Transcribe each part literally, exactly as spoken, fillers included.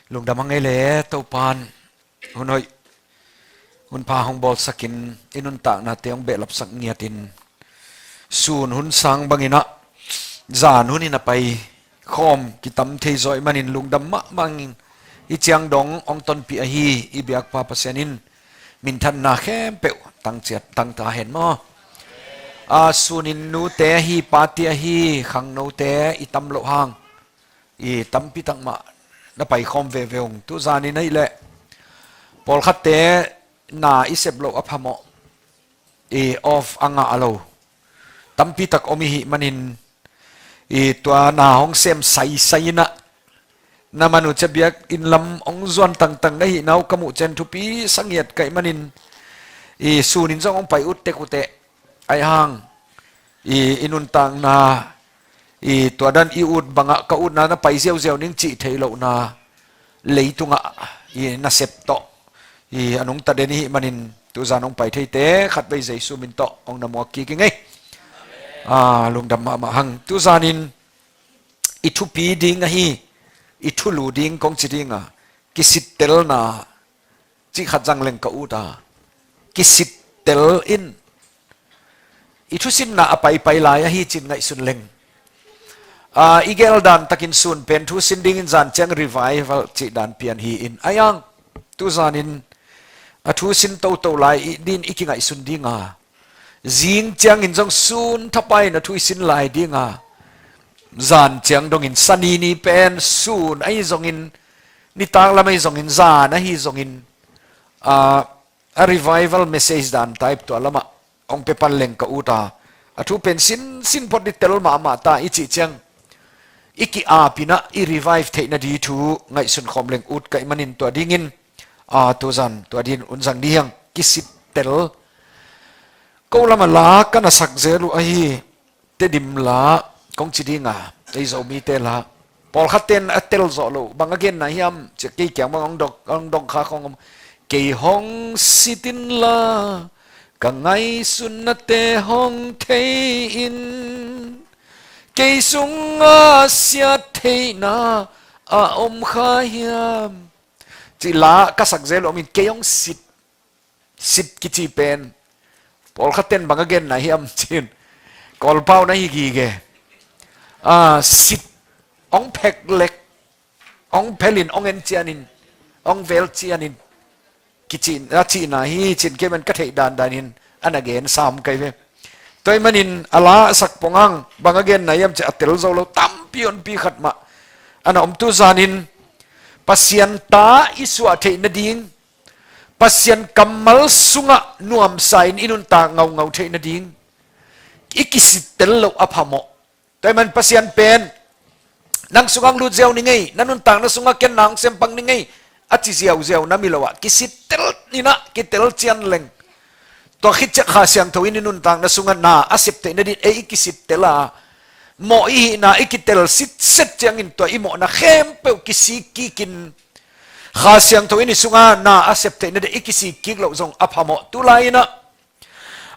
Lungdam a ngei le Topan hun hoih, hun pha hong bawlsakin i nuntaknate hong behlapsak ngiatin sun hun sang banginah zan hun in a pai khawm kitam thei zawh ih manin lungdam mahmah ing. Hih ciang dong hong tonpih ahi i biakpa Pasian in minthanna khempeuh tangciat tangta hen maw? A, sunin nute ahi, pate ahi, khangnote i tam loh hang i tampi tak mah na paikhawm veve ung. Tuzanin ahih leh pawlkhatte na i sep loh a phamawh, i off a ngah a lo tampi tak om ihih manin, i tua na hong sem saisai inah na man uh ciah biakinn lam hong zuan tangtang na hihna uh ka muh ciang thupi sa ngiat ka hih manin, i sunin zong hong pai ut tek uh teh. Ahi hang i, i nuntakna, i tua dan i ut bangah ka utna na pai ziauziau ning cih theih lohna leitungah i nasep tawh i a nungta den ihih manin tuzan hong pai theite khatvei Jesu min tawh hong na muak kik ing ei. A, lungdam mahmah hang. Tuzanin i thupi ding ahi, i thulu ding kong ci dinga, kisittelna cih khat zang leng ka ut a, kisittel in i thusinna a paipai lai ahi cin ngaihsun leng. A, i gel dan takin sun pen thusin dingin zan ciang revival cih dan pian hi-in, ahi hang tuzanin a thusin toto lai i din i kingaihsun dinga, zing ciangin zong sun thapai in a thuisin lai dinga, zan ciang dongin sani ni pen sun ahi zongin, nitak lam ahi zongin, zan ahi zongin, a, a revival message dan type tua lamah hong pia pan leng ka ut a, a thu pen sinsin phot ding, tel mahmah ta i cih ciang i ki-ap inah i revive theih nading thu ngaihsun khawm leng ut ka hih manin tua dingin, a, tuzan tua dingin hun zang ding hi hang. Kisittel. Ko lamah la ka na sak zel uh ahi, Tedim la kong ci dinga, ei Zomite la. Pawlkhatte in a tel zawh loh, bang a genna hiam cih kei kiang bang hong dong, hong dong kha khong om. Kei hong sit inla, ka ngaihsutnate hong thei in, kei sungah siat theihna a om kha hiam? Cih la ka sak zel uh om in, kei hong sit, sit kici pen pawlkhatte in bang a genna hiam cin, Kawlpau na hi gige. A, sit, hong phek lek, hong phelin, hong en cianin, hong vel cianin kici, a cihna hi cin, kei man ka theih dandanin a na gen sam kai ve. Tua hih manin a la a sak pong hang, bang a genna hiam cih a tel zo lo tampi honpi khat mah a na om. Tuzanin Pasian ta i suah theih nading, Pasian kammal sungah nuamsa in i nuntak ngaungau theih nading i kisittel loh a phamawh. Tua hih man Pasian pen nang sungah hong lut ziau ning ei, na nuntakna sungah ken na hong sem pak ning ei, a ci ziauziau na mi lo ah, kisittel inah kitel cian leng. Tua khit ciah Kha Siangtho in i nuntakna sungah na a sep theih nading ei i kisittel a, mawh i hihna i kitel sitset ciangin tua i mawhna khempeuh kisik kikin Kha Siangtho in i sungah na a sep theih nading i kisik kik loh zong a phamawh. Tulai inah,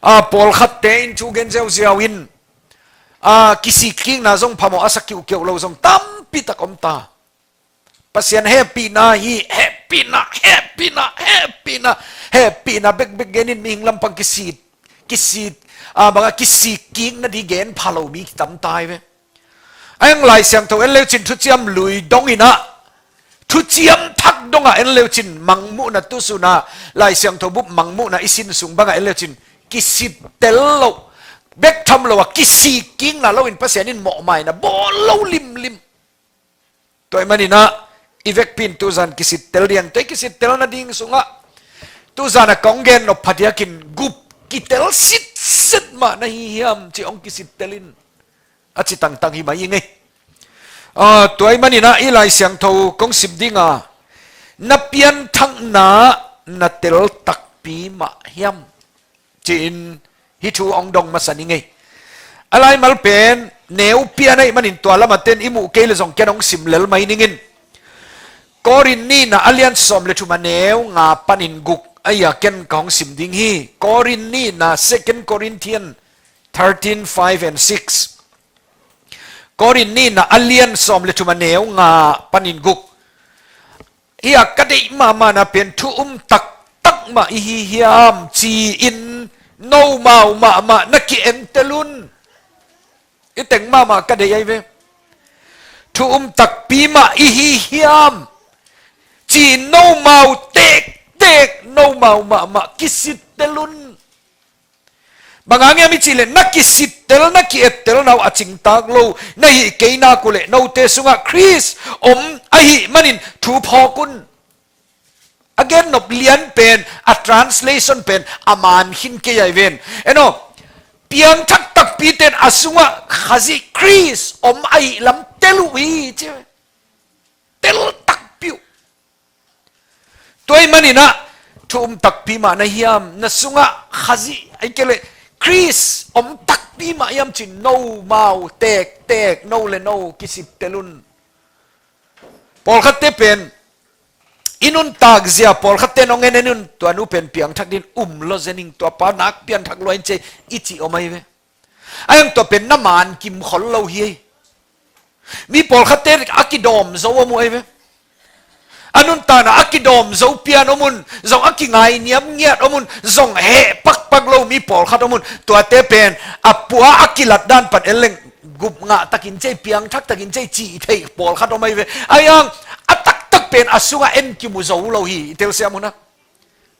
a, pawlkhatte in thu gen ziauziau in, a, kisik kikna zong phamawh a sa kiukiau lo zong tampi tak om ta. Pasian hehpihna hi, hehpihna, hehpihna, hehpihna, hehpihna bekbek genin mihing lampang kisit, kisit, a, bangah kisik kik nading gen pha lo mi kitam ta hi ve. Ahi hang Lai Siangtho en leucin Thuciam Lui dong inah, Thuciam Thak dongah en leucin, Mangmuhna tusunah, Lai Siangtho bup Mangmuhna i sin sung bangah en leucin, kisittel loh, bek tham lo a kisik kikna loin Pasian in mawhmaina bawl lo limlim. Tua hih maninah i vekpi in tuzan kisittel ding, tua i kisittel nading sungah tuzan a kong gen nop phadiakin gup kitel sitset mah na hi hiam ci hong kisittel in, a ci tangtang hi mai ing ei. A, tua hih maninah i Lai Siangtho kong sim dinga, na pianthakna na tel takpi mah hiam, ci-in hih thu hong dong masa ning ei. A laimal pen neu pian ahih manin tua lamah ten i muh kei le zong ken hong sim lel mai ning in. Korin nihna a lian sawm le thum a neu nga panin guk ahi a ken ka hong sim ding hi. Korin nihna, Second Corinthians thirteen five and six. Korin nihna a lian sawm le thum a neu nga panin guk. Hih a ka deih mahmah na pen thu um taktak mah i hi hiam ci-in nomau mahmah na ki-entel un. I teng mahmah ka deih ahi ve. Thu um takpi mah i hi hiam ci-in nomau tektek, nomau mahmah kisittel un. Bang hang hiam i cih leh na kisittel, na ki-ettel na uh a cingtak lo na hih kei nak uh leh note sungah Khrist om ahih manin thu phawk un. A gennop lian pen, a translation pen a man khin kei ahi ven. En aw, piangthak takpi ten a sungah Khazih Khrist om ahih lam tel uh hi ci. Tel takpi uh. Tua ahih manin ah thu um takpi mah na hiam, na sungah Khazih ahih kei leh Khrist om takpi mah hiam ci-in nomau tektek, no le no kisittel un. Pawlkhatte pen i nuntak zia, pawlkhatte nong en en un, tua nu pen piangthak ding um lo zen ing, tua pa nak piangthak lua in ci-a i cih om ahi ve. Ahi hang tua pen na man kim khol lo hi. Mi pawlkhatte a kidawm zo om uh ahi ve. A nuntakna a kidawm zo pian om un, zong a kingainiam ngiat om un, zong heh pakpak lo mi pawlkhat om un, tuate pen a pua a kilat dan pan en leng gup ngah takin ci-a, piangthak takin ci-a cih theih pawlkhat om ahi ve. Ahi hang a taktak pen a sungah en kimu zo lo hi, i telsiam un ah.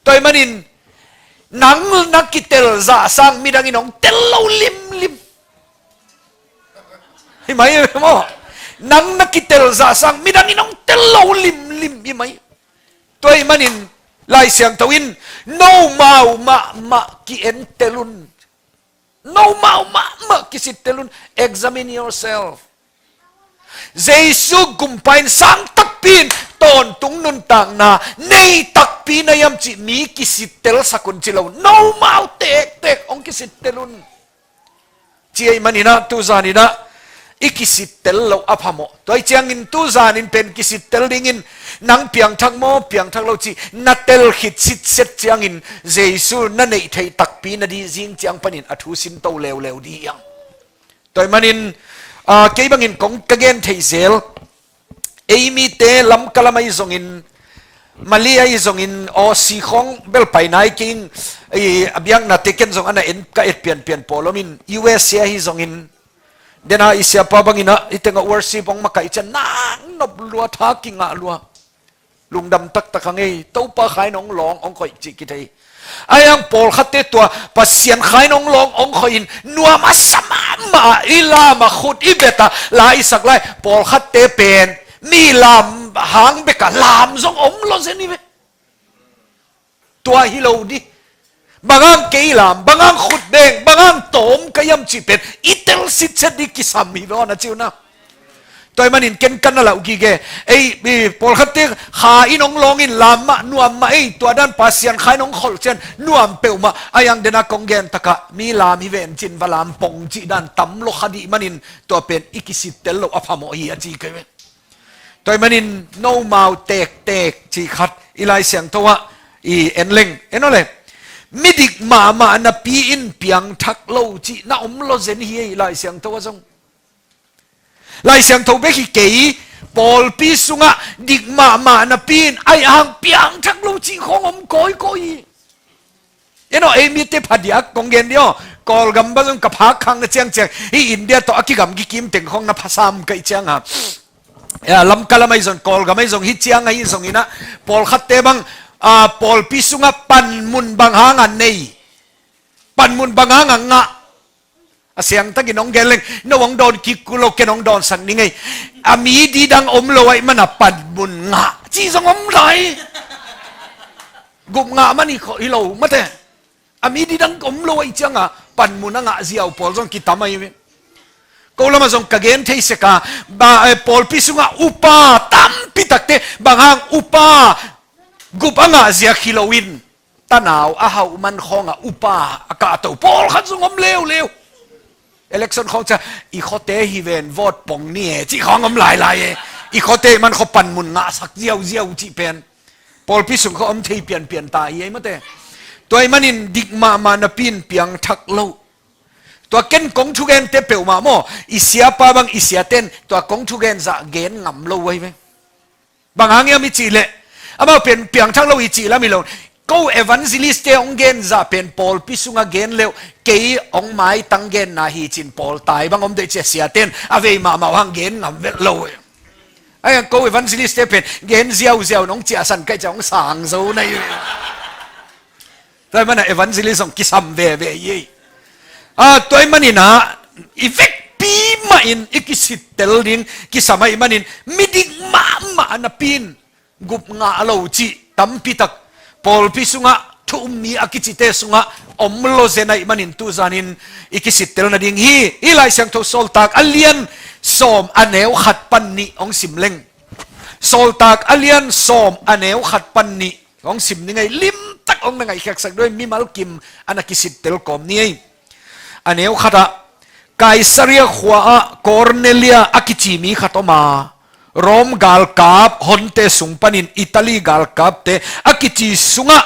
Tua ahih manin nang na kitel zah sang midang in hong tel lo limlim. Hi mai maw? Nang na kitel zah sang midang in hong tel lo limlim hi mai. Tua ahih manin Lai Siangtho in nomau mahmah ki-entel un. Nomau mahmah kisittel un, examine yourself. Jesu gumpa in sang takpi in tawntung nuntakna nei takpi na hiam cih mi kisittel sak un ci lo. Nomau tektek hong kisittel un. Ci ahih manin ah, tu zan in ah i kisittel loh a phamawh. Tua ahih ciangin tu zan in pen kisittel dingin nang piangthak maw, piangthak lo cih na tel khit sitset ciangin Jesu na neih theih takpi na ding zing ciang panin a thu sinto leuleu ding hi hang. Tua ahih manin, ah, kei bangin kong ka gen theih zel, ei mite Lamka lam ahi zongin, Malay ahi zongin, Aussie khawng bel pai nai kei ing, i, a biaknate ken zong a na en ka et pianpian pawl om in, U S A ahi zongin, den a i siapa bangin ah, i tengah worship hong makaih ciang nang nop lua, tha kingah lua. Lungdam taktak hang ei, Topa kha in hong lawng hong khoih cih kithei. Ahi hang pawlkhatte tua Pasian kha in hong lawng hong khoih in nuam a sa mahmah a, i lam a khut i bet a, la i sak lai, pawlkhatte pen mi lam hang bek a, lam zong om lo zen hi ve. Tua hi lo ding. Bang hang kei lam, bang hang khut beng, bang hang tawm ka hiam cih pen i tel sitset ding kisam hi ve aw, na ci uh na. Tua ahih manin ken ka na lau gige. Ei, i, pawlkhatte kha in hong lawng in lam mah, nuam mah ei, tua dan Pasian kha in hong kholh ciang nuam peuhmah. Ahi hang den a kong gen tak ah mi lam hi ven ci-in va lam pong cih dan tam lo kha ding manin tua pen i kisittel loh a phamawh hi a ci kei ve. Tua ahih manin nomau tektek cih khat i Lai Siangtho ah i en leng, en aw le. Midik mahmah napi in piangthak lo cih na om lo zen hi ei, Lai Siangtho ah zong. Lai Siangtho bek hi kei, pawlpi sungah dik mahmah napi in ahi hang piangthak lo cih khawng om kawikawi hi. En aw, ei mite phadiak kong gen ding aw. Kawlgam bang zong ka phak khakna ciangciang, hih India tawh a kigam kikim teng khawng na phasam ka hih ciang a, Lamka lam ahi zong, Kawlgam ahi zong, hih ciang ahi zongin ah, pawlkhatte bang, ah, pawlpi sungah panmun bang hang a nei, panmun bang hang a ngah. A siangtakin hong gen leng, no hong dawn kik kul lo, ken hong dawnsak ning ei. A mi didang om lo ahih man a panmun ngah cih zong om lai. Gup ngah man hi kho, hi lo mate. A mi didang om lo ahih ciang a panmun a ngah ziau pawl zong kitam ahi ve. Ko lam ah zong ka gen thei sek a, ba, eh, pawlpi sungah upa tampi takte, bang hang upa gup a ngah ziak hi lo in, tanau a hauh man khawng a upa a kahto pawlkhat zong om leuleu. Election khawng ciang, i khuate hi ven, vote pong ni e, cih khawng om lailai e. I khuate ahih man khaw panmun ngahsak ziauziau cih pen pawlpi sung khaw om thei pianpian ta hi ei mate. Tua ahih manin dik mahmah napi in piangthak lo. Tua ken kong thugente peuhmah maw, i siapa bang i siaten tua kong thugen zah gen ngam lo ahi ve. Bang hang hiam i cih leh, Amau pen piangthak lo i cih lam hi lo. Ko evangelist te hong gen zah pen pawlpi sungah gen leuh, kei hong maitang genna hi cin pawl tai bang om deih cia siaten a vei mahmah hang gen ngam vet lo. Ai, ko evangelist te pen gen ziauziau nong ciahsan kaih cia hong sang zo na hi. Tua hi mana evangelist hong kisam veve hi. A, tua hi manin ah i vekpi mahin i kisittel ding kisam ahih manin midik mahmah a napi in gup ngah lo cih tampitak pawlpi sungah thu um mi a kicite sungah om lo zen ahih manin tuzanin i kisittel nading hi. Hih Lai Siangtho Sawltak a lian sawm a neu khat pan nih hong sim leng. Sawltak a lian sawm a neu khat pan nih hong sim ni ngei, limtak hong na ngaihkhiatsak duai, mimal kim a na kisittel kawm ni ei. A neu khatah Kaisaria khua-ah Kornelia a kici mi khat om a, Rom galkap honte sung panin Italy galkapte a kici sungah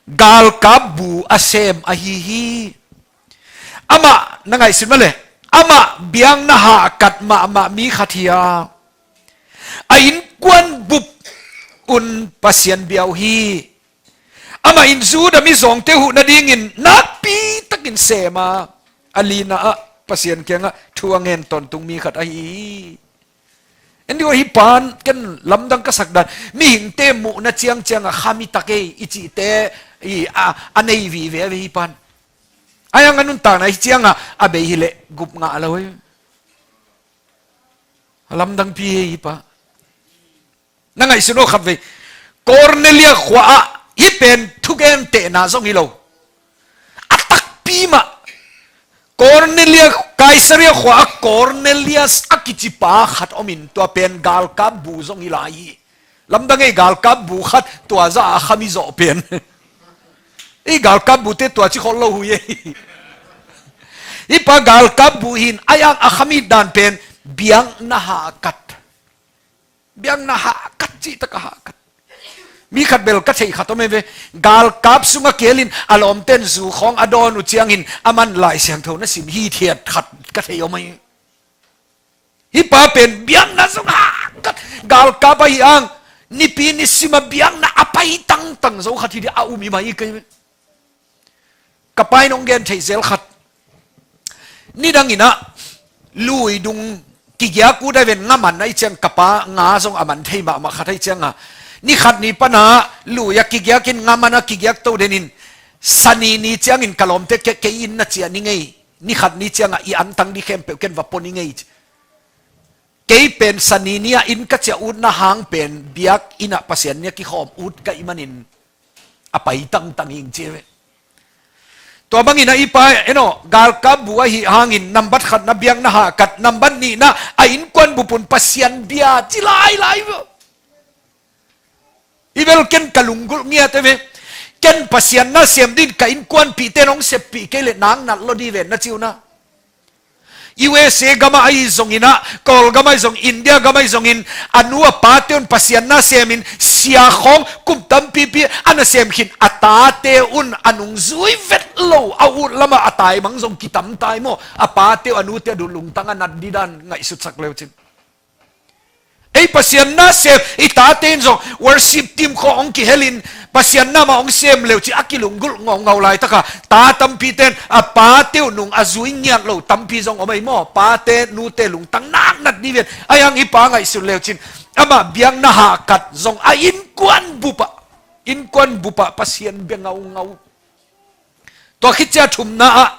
galkap bu a sem ahi hi. Amah na ngaihsun mah le, amah biakna hahkat mahmah mi khat hi a, a innkuan bup un Pasian bia uh hi. Amah in Judah mizawngte huh nadingin nakpi takin sem a, a lina ah Pasian kiangah thu a ngen tawntung mi khat ahi hi. En dih uh, hih pan ken lamdang ka sak dan, mihingte muhna ciangciangah khami tak ei i cihte i a, a nei vive a ve hih pan. Ai ang a nuntakna hih ciangah a bei hileh gup ngah lo ei. A lamdangpi hi hih pa. Na ngaihsun aw khatvei. Kornelia khua-ah hih pen thugentehna zong hi lo. A takpi mah. Kornelia, Kaisaria khua-ah Kornelias a kici pa khat omin tua pen galkap bu zong hi lai hi. Lamdang ei, galkap bu khat tua zah a khami zawh pen. Ei, galkap bute tua ci khol lo hui ei. Hih pa galkap bu hin a yang a khami dan pen biakna hahkat. Biakna hahkat cihtak a hahkat. Mi khat bel ka theih khat om ei ve. Galkap sungah kielin a lawmten zu khawng a dawn uh ciangin a man Lai Siangtho na sim hithiat khat ka theih om ei. Hih pa pen biakna zong hahkat. Galkap ahi ang, nipi nisima biakna a pai tangtang zo khat hi dih a um hi mah hi kei ve. Ka pa in hong gen theih zel khat. Nidangin ah lui dung kigiak uh dai ven, nga man ahi ciang ka pa nga zong a man thei mahmah khat ahi cianga, ni khat ni pana lui a kigiakin nga man a kigiak to denin, sani ni ciangin ka lawmte ke, kei inn na ciah ni ngei. Ni khat ni ciangah i antang dih khempeuh ken va pua ni ngei. Kei pen sani ni-ah inn ka ciah utna hang pen biak innah Pasian ni-a kikhawm ut ka hih manin a pai tangtang ing ci ve. Tua bangin a i pa eno galkap bu ahi hangin nambat khatna biakna hahkat, nambat nihna a innkuan bupun Pasian bia ci lailai ve. I bel ken ka lunggulh ngiat e ve. Ken Pasian na sem din ka innkuanpihte in hong seppih kei leh nang nat lo di ven na ci uh na. U S A gamah ahi zongin ah, Kawlgamah ahi zong, India gamah ahi zongin, a nu a pate un Pasian na semin sia khawng kum tampipi a na sem khin, a tate un a nungzui vet lo a ut lamah a taimang zong kitam tai maw? A pate uh a nute uh lungtang a nat di dan ngaihsutsak leu cin. Ei Pasian na sem i tate in zong worship team khawng hong kihelin Pasian na mah hong sem leu ci a kilunggulh ngaungau laitaka ta tampite in a pate uh nung a zui ngiat lo tampi zong om ei maw? Pate nute lungtang naknat ni ven. Ai ang i pa ngaihsun leu cin amah biakna hahkat zong a innkuan bupah, innkuan bupah Pasian bia ngaungau. Tua khit cia thumna ah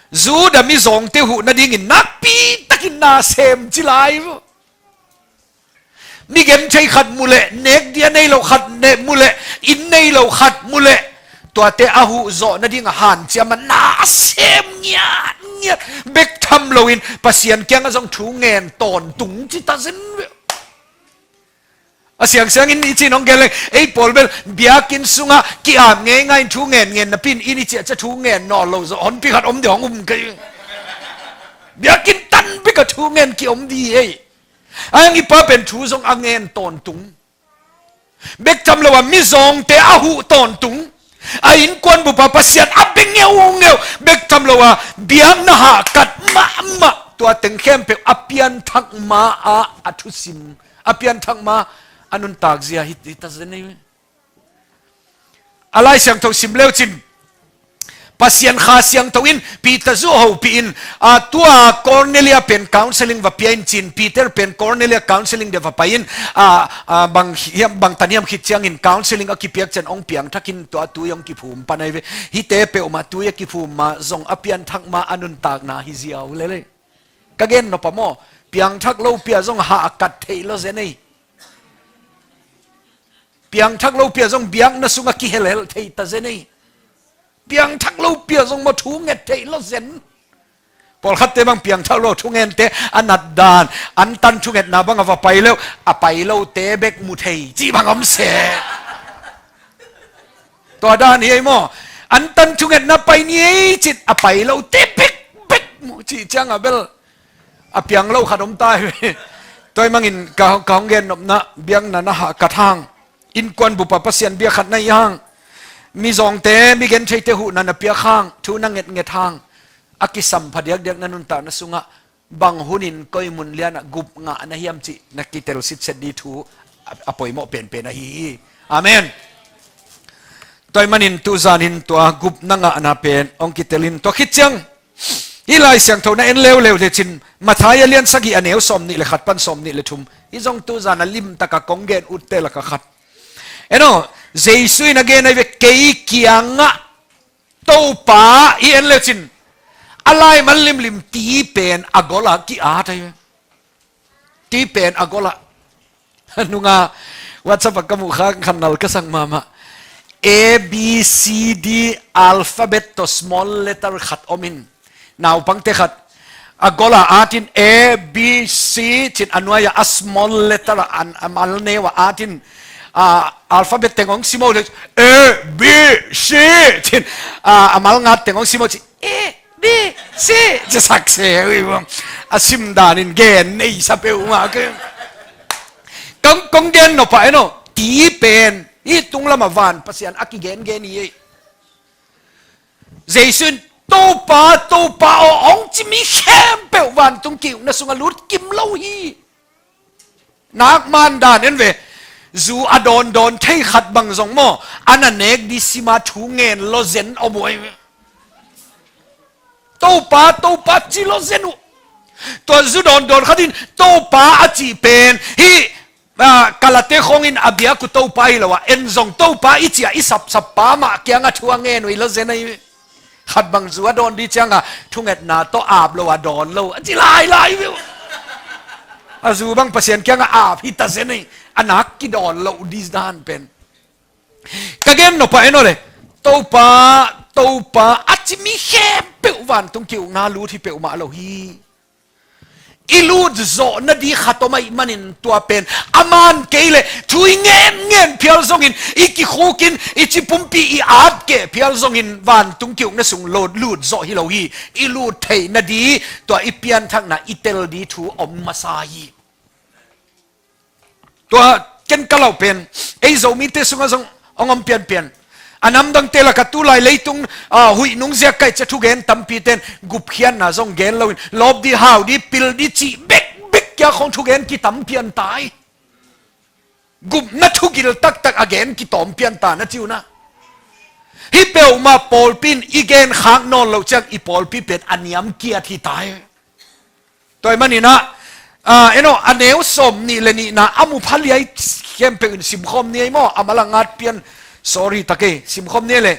Judah mizawngte huh nadingin nakpi takin na sem ci lai uh. Mi genthei khat mu leh, nek dia nei lo khat ne mu leh, inn nei lo khat mu leh, tuate a huh zawh nading a hanciam a na sem ngiatngiat bek tham loin Pasian kiangah zong thu ngen tawntung ci ta zen ve. A siangsiangin i cin hong gen leng, ei pawl bel biakinn sungah ki-am ngeingai in thu ngen ngen napi in inn i ciah cia thu ngen nawn lo zawh honpi khat om dih hong um kei. Biakinn tan bikah thu ngen ki-om di ei. Ai ang i pa pen thu zong a ngen tawntung. Bek tham lo a mizawngte a huh tawntung. A innkuan bupa Pasian a bia ngeungeu. Bek tham lo a biakna hahkat mahmah. Tua teng khempeuh a pianthak ma-ah a thusim, a pianthak ma a nuntak zia hi, hi ta zen ei. A Lai Siangtho sim leu cin, Pasian Kha Siangtho in Peter zu hopih in, a, tua Cornelia pen counseling va pia in cin, Peter pen Cornelia counseling de va pai in, a, a, bang hiam, bang tan hiam khit ciangin counseling a kipiak ciang ong piangthak in tua tui ong kiphum pan ai ve. Hihte peuhmah tui a kiphum mah zong a pianthak mah a nuntakna hi ziau lele. Ka gen nop a maw, piangthak lo pia zong hahkat theih lo zen ei. Piangthak lo pia zong biakna sungah kihelhel thei ta zen ei. Piangthak lo pia zong maw thu nget thei lo zen. Pawlkhatte bang piangthak lo thungente a nat dan, antan thungetna bang a va pai leuh, a pai lote bek mu thei cih bang om seh. Tua dan hi ei maw. Antan thungetna pai ni ei cit a pai lote bekbek mu cih ciang a bel a piang lo khat om ta hi. Tua hi mangin ka, ka hong gen nopna biakna na hahkat hang, innkuan bup a Pasian bia khat na hi hang, mizawngte, migentheite huhna na piak hang, thu na ngetnget hang, a kisampha diakdiak na nuntakna sungah bang hunin koi mun lianah gup ngah na hiam cih na kitel sitset di thu a, a poimawh penpen ahi hi. Amen. Tua hi manin tuzanin tua gup na ngahna pen hong kitel in, tua khit ciang hih Lai Siangtho na en leuleu lecin Matthai a lian sagih a neu sawm nih le khat pan sawm nih le thum, hih zong tuzan a limtaka kong gen utte laka khat. En aw, Jesu in a gen ahi ve, kei kiangah Topa i en lecin a lai man limlim ti pen a gola ki-at ahi ve. Ti pen a gola. Nunga WhatsApp a ka muh kha khan nal ka sang mahmah. A B C D alphabet tawh small letter khat om in, naupangte khat a gola atin A B C cin a nuai-a a small letter a an a mal neu a atin, a, alphabet teng hong sim o le, A B C cin, a, a mal ngat teng hong sim o cin, A B C ci sak se ui bang. A sim danin gen nei sa peuhmah ke. Kong, kong gen nop a en aw, ti pen hih tunglam a van Pasian a kigengen hi ei. Jesu in Topa, Topa aw hong ci mi khempeuh vantung ki-ukna sungah lut kim lo hi. Nak man dan en ve. Zu a dawndawn thei khat bang zong maw, a na nek di sima thu ngen lo zen om uh ahi ve. Topa, Topa ci lo zen uh. Tua zu dawndawn khat in Topa a cih pen hih, a, kalate khawngin a biak uh Topa hi lo a, en zong Topa i cih a i sapsap pa mah kiangah thu a ngen uh hi lo zen ahi ve. Khat bang zu a dawn di cianga thungetna tawh ap lo a dawn lo a ci lailai ve uh. A zu bang Pasian kiangah ap hi ta zen ei, a nak kidawn lo di dan pen. Ka gen nop a en aw le, Topa, Topa a ci mi khempeuh vantung ki-ukna lut hi peuhmah lo hi. I lut zawh nadi khat om ahih manin tua pen a man kei leh thu i ngen ngen phial zongin, i kikhukin, i ci pumpi i at keh phial zongin vantung ki-ukna sung lut, lut zawh hi lo hi. I lut theih nadi, tua i pianthakna i tel di thu om masa hi. Tua ken ka lau pen ei Zomite sungah zong hong om pianpian. A namdangte lakah tulai leitung, a, huih nung ziak kaih cia thugen tampite in gupkhiatna zong gen loin lawp di, hau di, pil di cih bekbek kia khong thugen kitam pian ta hi. Gupna thugil taktak a gen kitawm pian ta na ci uh na. Hih peuhmah pawlpi in i gen khak nawn loh ciang i pawlpi pen a niam kiat hi ta hi. Tua ahih manin ah, ah, en aw, a neu sawm nih le nihna a mu pha liai khempeuh in simkhawm ni ei maw, a mal a ngat pian, sorry ta kei, simkhawm ni ei leh.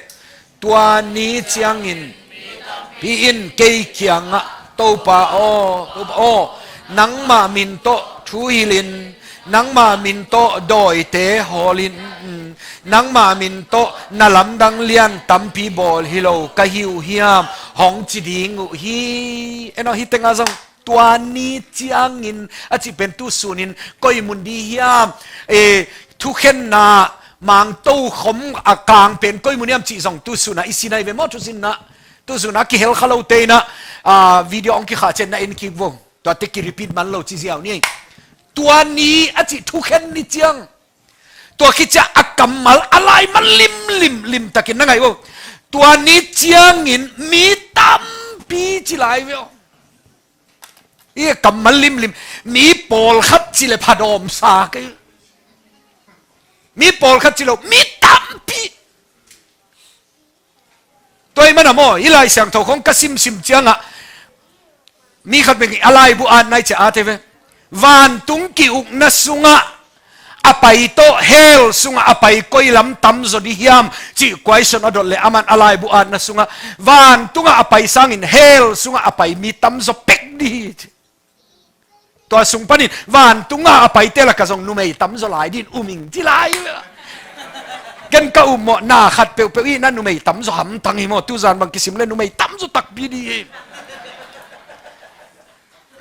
Tua ni ciangin pi in kei kiangah, Topa aw, Topa aw, nangmah min tawh thu hilhin, nangmah min tawh dawite hawlin, nangmah min tawh na lamdang lian tampi bawl hi lo ka hi uh hiam, hong ci ding uh hi. En aw, hih tengah zong tua ni ciangin a cih pen tu sunin koi mun di hiam, e, thukhenna mangto khom a kang pen koi mun hiam cih zong tu sunah i sin ahi ve maw, thusinna. Tu sunah kihel kha lote inah, a, video hong kikhah cian na en kik vo. Tuate ki-repeat man lo ci ziau ni. Tua ni a cih thukhen ni ciang, tua khit ciah a kammal a lai man limlim, limtakin na ngaih vo. Tua ni ciangin mi tampi ci lai ve aw. I kammal limlim, mi pawlkhat ci le phadawm sa kei. Mi pawlkhat ci lo, mi tampi. Mana maw, i Lai Siangtho khong ka simsim ciangah mi khat bek a laibu at nai cia a te ve. Vantung ki-ukna sungah a pai tawh hell sungah a pai koi lam tamzaw di hiam cih question a dot le aman a laibu atna sungah vantungah a pai sangin hell sungah a pai mi tamzaw pek di hi ci. Tua sung panin vantungah a paite laka zong numei tamzaw lai din um ing ci lai. Ken ka um mawh na khat peuhpeuh i na numei tamzaw hamtang hi maw, tuzan bang kisim le numei tamzaw takpi di hi.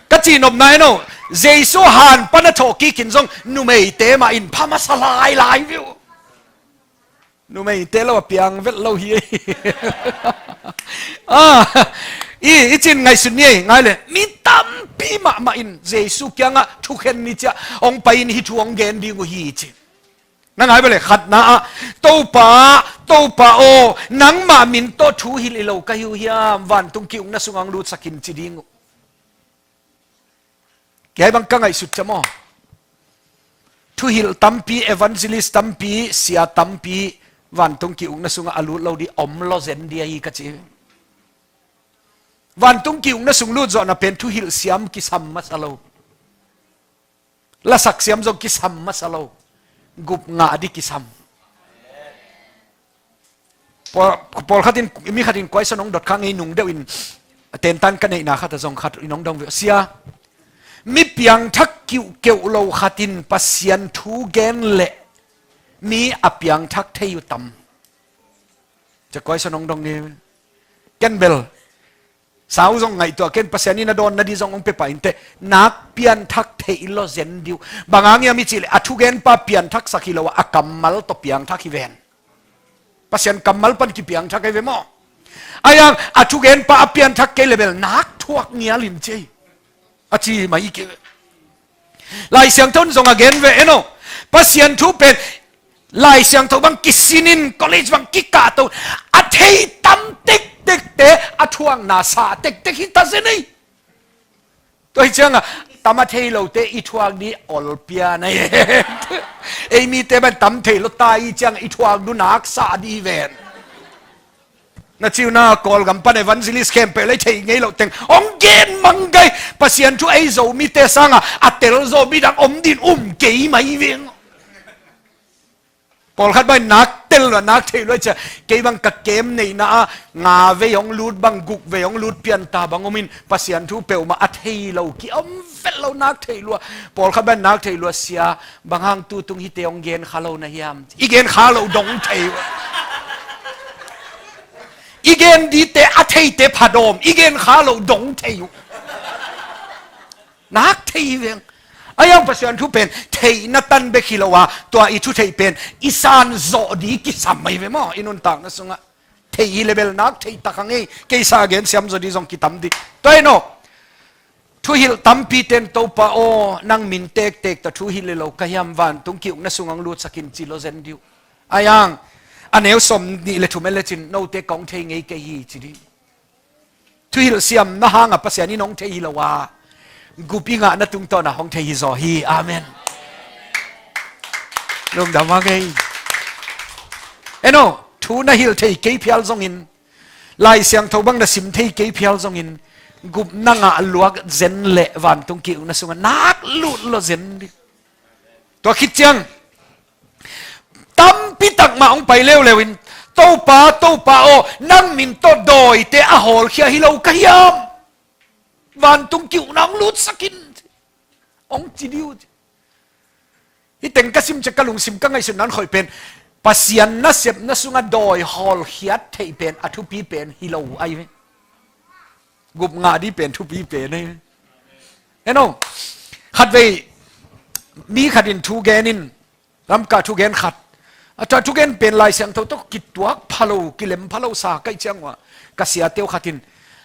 Ka cihnopna en o, Jesu han pan a thawh kikin zong numeite mah in pha masa lai lai viu. Numeite lo a piang vet lo hi. Ah, i, i cin ngaihsun ni ei ngai le mi tampi mahmah in Jesu kiangah thukhen ni cia hong pai in hi thu hong gen ding uh hi ci. Na ngai bale khatna ah Topa, Topa aw, nangmah min tawh thu hilh i lo ka hi uh hiam, vantung ki-ukna sungah hong lutsakin ci ding uh. Kei bang ka ngaihsut cia maw? Thuhilh tampi, evangelist tampi, sia tampi vantung ki-ukna sungah a lut lo di om lo zen di ahi ka ci. Vantung ki-ukna sung lut zawhna pen thuhilh siam kisam masa lo. Lasak siam zong kisam masa lo. Gup ngah di kisam. Pawl, pawlkhat in, mi khat in kuaisa nong dot kha ngei nung deuh in tentan ka neihna khat a zong khat in nong dong ve sia. Mi piangthak kiuhkeuh lo khat in Pasian thu gen le mi a piangthak thei uh tam. Cia kuaisa nong dong ni. Ken bel sau zong ngaihtuah ken Pasian in a dawn na di zong hong pia pah inteh nak pianthak theih lo zen diu. Bang hang hiam i cih leh a thugenpa pianthaksak hi lo a, a kammal tawh piangthak hi ven. Pasian kammal pan kipiangthak ahi ve maw? Ahi hang a thugenpa a pianthak kei le bel nak thuak ngial in ci ei. A ci mai i kei ve. Lai Siangtho in zong a gen ve en o. Pasian thu pen Lai Siangtho bang kisin in college bang kikah to a thei tam tektekte a thuakna sa tektek hi ta zen ei. Tua hi ciangah tam a thei lote i thuak di olpia na hi. Ei mite ban tam thei lo ta i ciangah i thuak du nak sa di ven. Na ciuna Kawlgam pan evangelist khempeuh lei thei ngei loh teng hong gen mang gai. Pasian thu ei Zomite sangah a telzaw midang om din um kei mai veng. Pawlkhat bang nak tel lua nak thei lua cia kei bang ka kem neihna ah nga vei hong lut bang guk vei hong lut pianta bang om in Pasian thu peuhmah a thei lo ki om vet lo nak thei lua. Pawlkhat bang nak thei lua sia. Bang hang tutung hite hong gen kha lo na hiam? I gen kha lo dong thei uh. I gen dite a theite phadawm i gen kha lo dong thei uh. Nak thei hi veng. A iang Pasian thu pen theihna tan bek hi lo a, tua i thu theih pen i san zawh di kisam mai ve maw? I nuntakna sungah thei hi le bel nak thei tak hang ei, keisa gen siam zaw di zong kitam di. Tua hi no. Thuhilh tampi ten Topa aw, nang min tektek tawh thuhilh le lo ka hiam vantung ki-ukna sung ang lutsakin ci lo zen diu. Ayang, a neu sawm nih le thum e lecin note kong thei ngei kei hi ci di. Thuhilh siamna hangah Pasian in hong thei hi lo a, gup i ngahna tungtawnah hong thei hi zaw hi. Amen. Lungdam a ngei. Eno, thu na hilh thei kei phial zongin, Lai Siangtho bang na sim thei kei phial zongin, gup na ngah luak zen leh vantung ki-ukna sungah nak lut lo zen di. Tua khit ciang tampi tak mah hong pai leuleu in, Topa, Topa aw, nang min tawh dawite a hawlkhia hi lo ka hiam? Vantung ki-ukna hong lutsakin hong ci diu. Hih teng ka sim ciang ka lungsim ka ngaihsutna hong khoih pen Pasian nasepna sungah dawi hawlkhiat theih pen a thupi pen hi lo ahi ve. Gup ngah di pen thupi pen ahi ve. Eno, khatvei mi khat in thu gen in, Lamka thugen khat. A tua thugen pen Lai Siangtho tawh kituak pha lo, kilem pha lo sa kaih ciang uh a, ka siateu khat in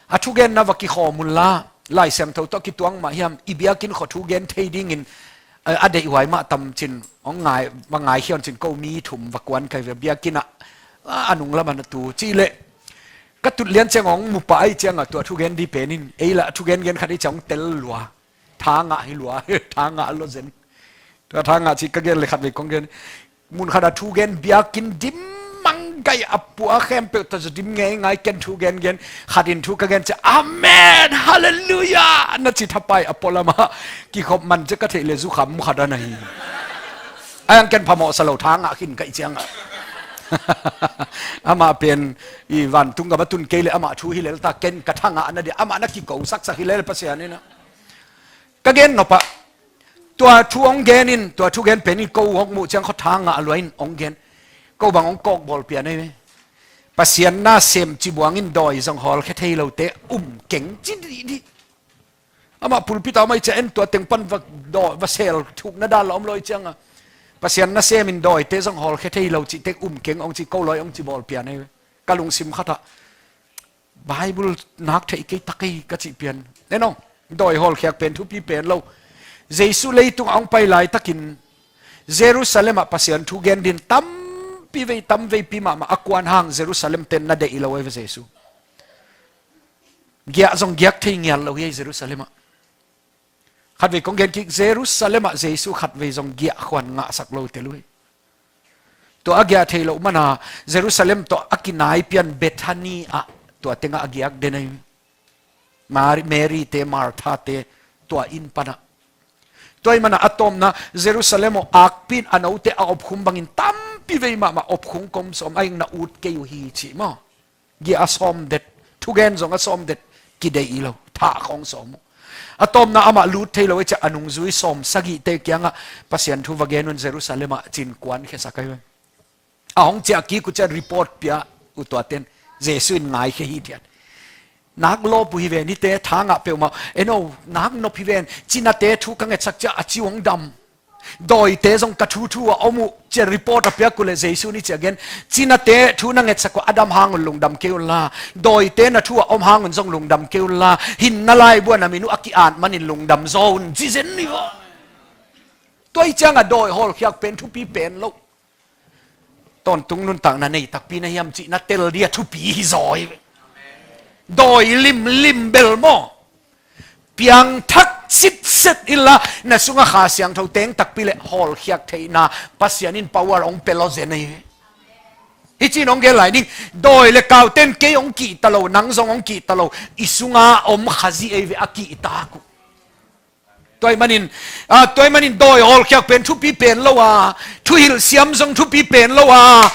a thugenna va kikhawm unla, Lai Siangtho tawh kituak mah hiam, i biakinn khua thugen thei dingin, eh, a deih huai mah tam cin, hong ngai, va ngaikhia un cin ko mi thum va kuan kai ve biakinn ah, a, a nung lamah na tu. Cih leh ka tut lian ciang hong mu pah ahi ciangah tua thugen di pen in, ei lah a thugen gen khat ahi ciang hong tel lua. Tha ngah hi lua, tha ngah lo zen. Tua tha ngah cih ka gen le khatvei kong gen. Mun khat a thugen biakinn dim mang Gai a pua khempeuh ta zaw dim ngeingai, ken thu gengen, khat in thu ka gen ciang, "Amen, halleluiah," na ci thapai a pualam ah kikhop man ciang ka theih leh zukham khat a na hi. Ai ang ken phamawh sa lo, tha ngah khin ka hih ciangah. Amah pen i vantung gam a tun kei leh amah thu hi lel ta, ken ka tha ngah na dia, amah na kiko saksak hi lel Pasian in ah. Ka gen nop ah, tua thu hong gen in, tua thu gen pen in ko hong muh ciang khaw tha ngah lua in hong gen. Ko bang hong kawkbawl pian ei ve. Pasian nasem ci buang in dawi zong hawlkhia thei lote um keng ci dihdih. Amah pulpit ah amah i ciah en, tua teng pan va dawi, va sel thukna dan la om lo i ciangah, Pasian nasem in dawite zong hawlkhia thei lo cih tek um keng hong ci, ko lawi hong ci bawl pian ei ve. Ka lungsim khat ah, Bible nak theih kei ta kei ka cih pian. En aw, dawi hawlkhiak pen thupi pen lo. Jesu leitung a hong pai laitakin Jerusalem ah Pasian thu gen dingin tampi vei, tam veipi mahmah a kuan hang Jerusalem ten na deih lo ei ve Jesu. Giah zong giak thei ngial lo hi ei Jerusalem ah. Khatvei kong gen kik, Jerusalem ah Jesu khatvei zong giah khuan ngahsak lo tel uh hi. Tua a giah thei loh mana Jerusalem tawh a kinai pian Bethany ah tua tengah a giak den ei. Mary, Mary te, Martha te tua inn panah. Tua ih mana a tawpna Jerusalem aw akpi in a note a opkhum bangin tampi vei mahmah opkhung kom sawm a ing na ut kei uh hi cih maw. Giah a sawm det, thugen zong a sawm det, kideih lo, thah khawng sawm uh. A tawpna amah lut thei lo ei ciah a nungzui sawm sagihte kiangah Pasian thu va gen un Jerusalem ah ci-in kuan khiasak ei ve. A hong ciah kik uh ciah report pia uh tuaten, Jesu in ngaikhia hi thiat. Nak lawp uh hi ven, hite tha ngah peuhmah uh. En aw, nak nop hi ven, cinate thu ka ngetsak ciah a ci uh hong dam. Dawite zong ka thuthu a om uh, ciah report a piak uh leh Jesu in hih ciah gen, cinate thu na ngetsak uh a dam hang un lungdam kei un la, dawite na thu a om hang un zong lungdam kei un la, hinna laibu ah na min uh a ki-at manin lungdam zaw un, ci zen ni aw. Tua ih ciangah dawi hawlkhiak pen thupi pen lo. Tawntung nuntakna nei takpi na hiam cih na tel ding a thupi hi zaw hi. Dawi limlim bel maw, piangthak sitset inla, na sungah Kha Siangtho teng takpi leh hawlkhiak theihna Pasian in power hong pia lo zen hi. Hih ci-in hong gen lai ding, dawi le kauten kei hong kihta lo, nang zong hong kihta lo, i sunga om Khazih ei ve a kihtak uh. Tua ih manin, ah, tua ih manin dawi hawlkhiak pen thupi pen lo a, thuhilh siam zong thupi pen lo a,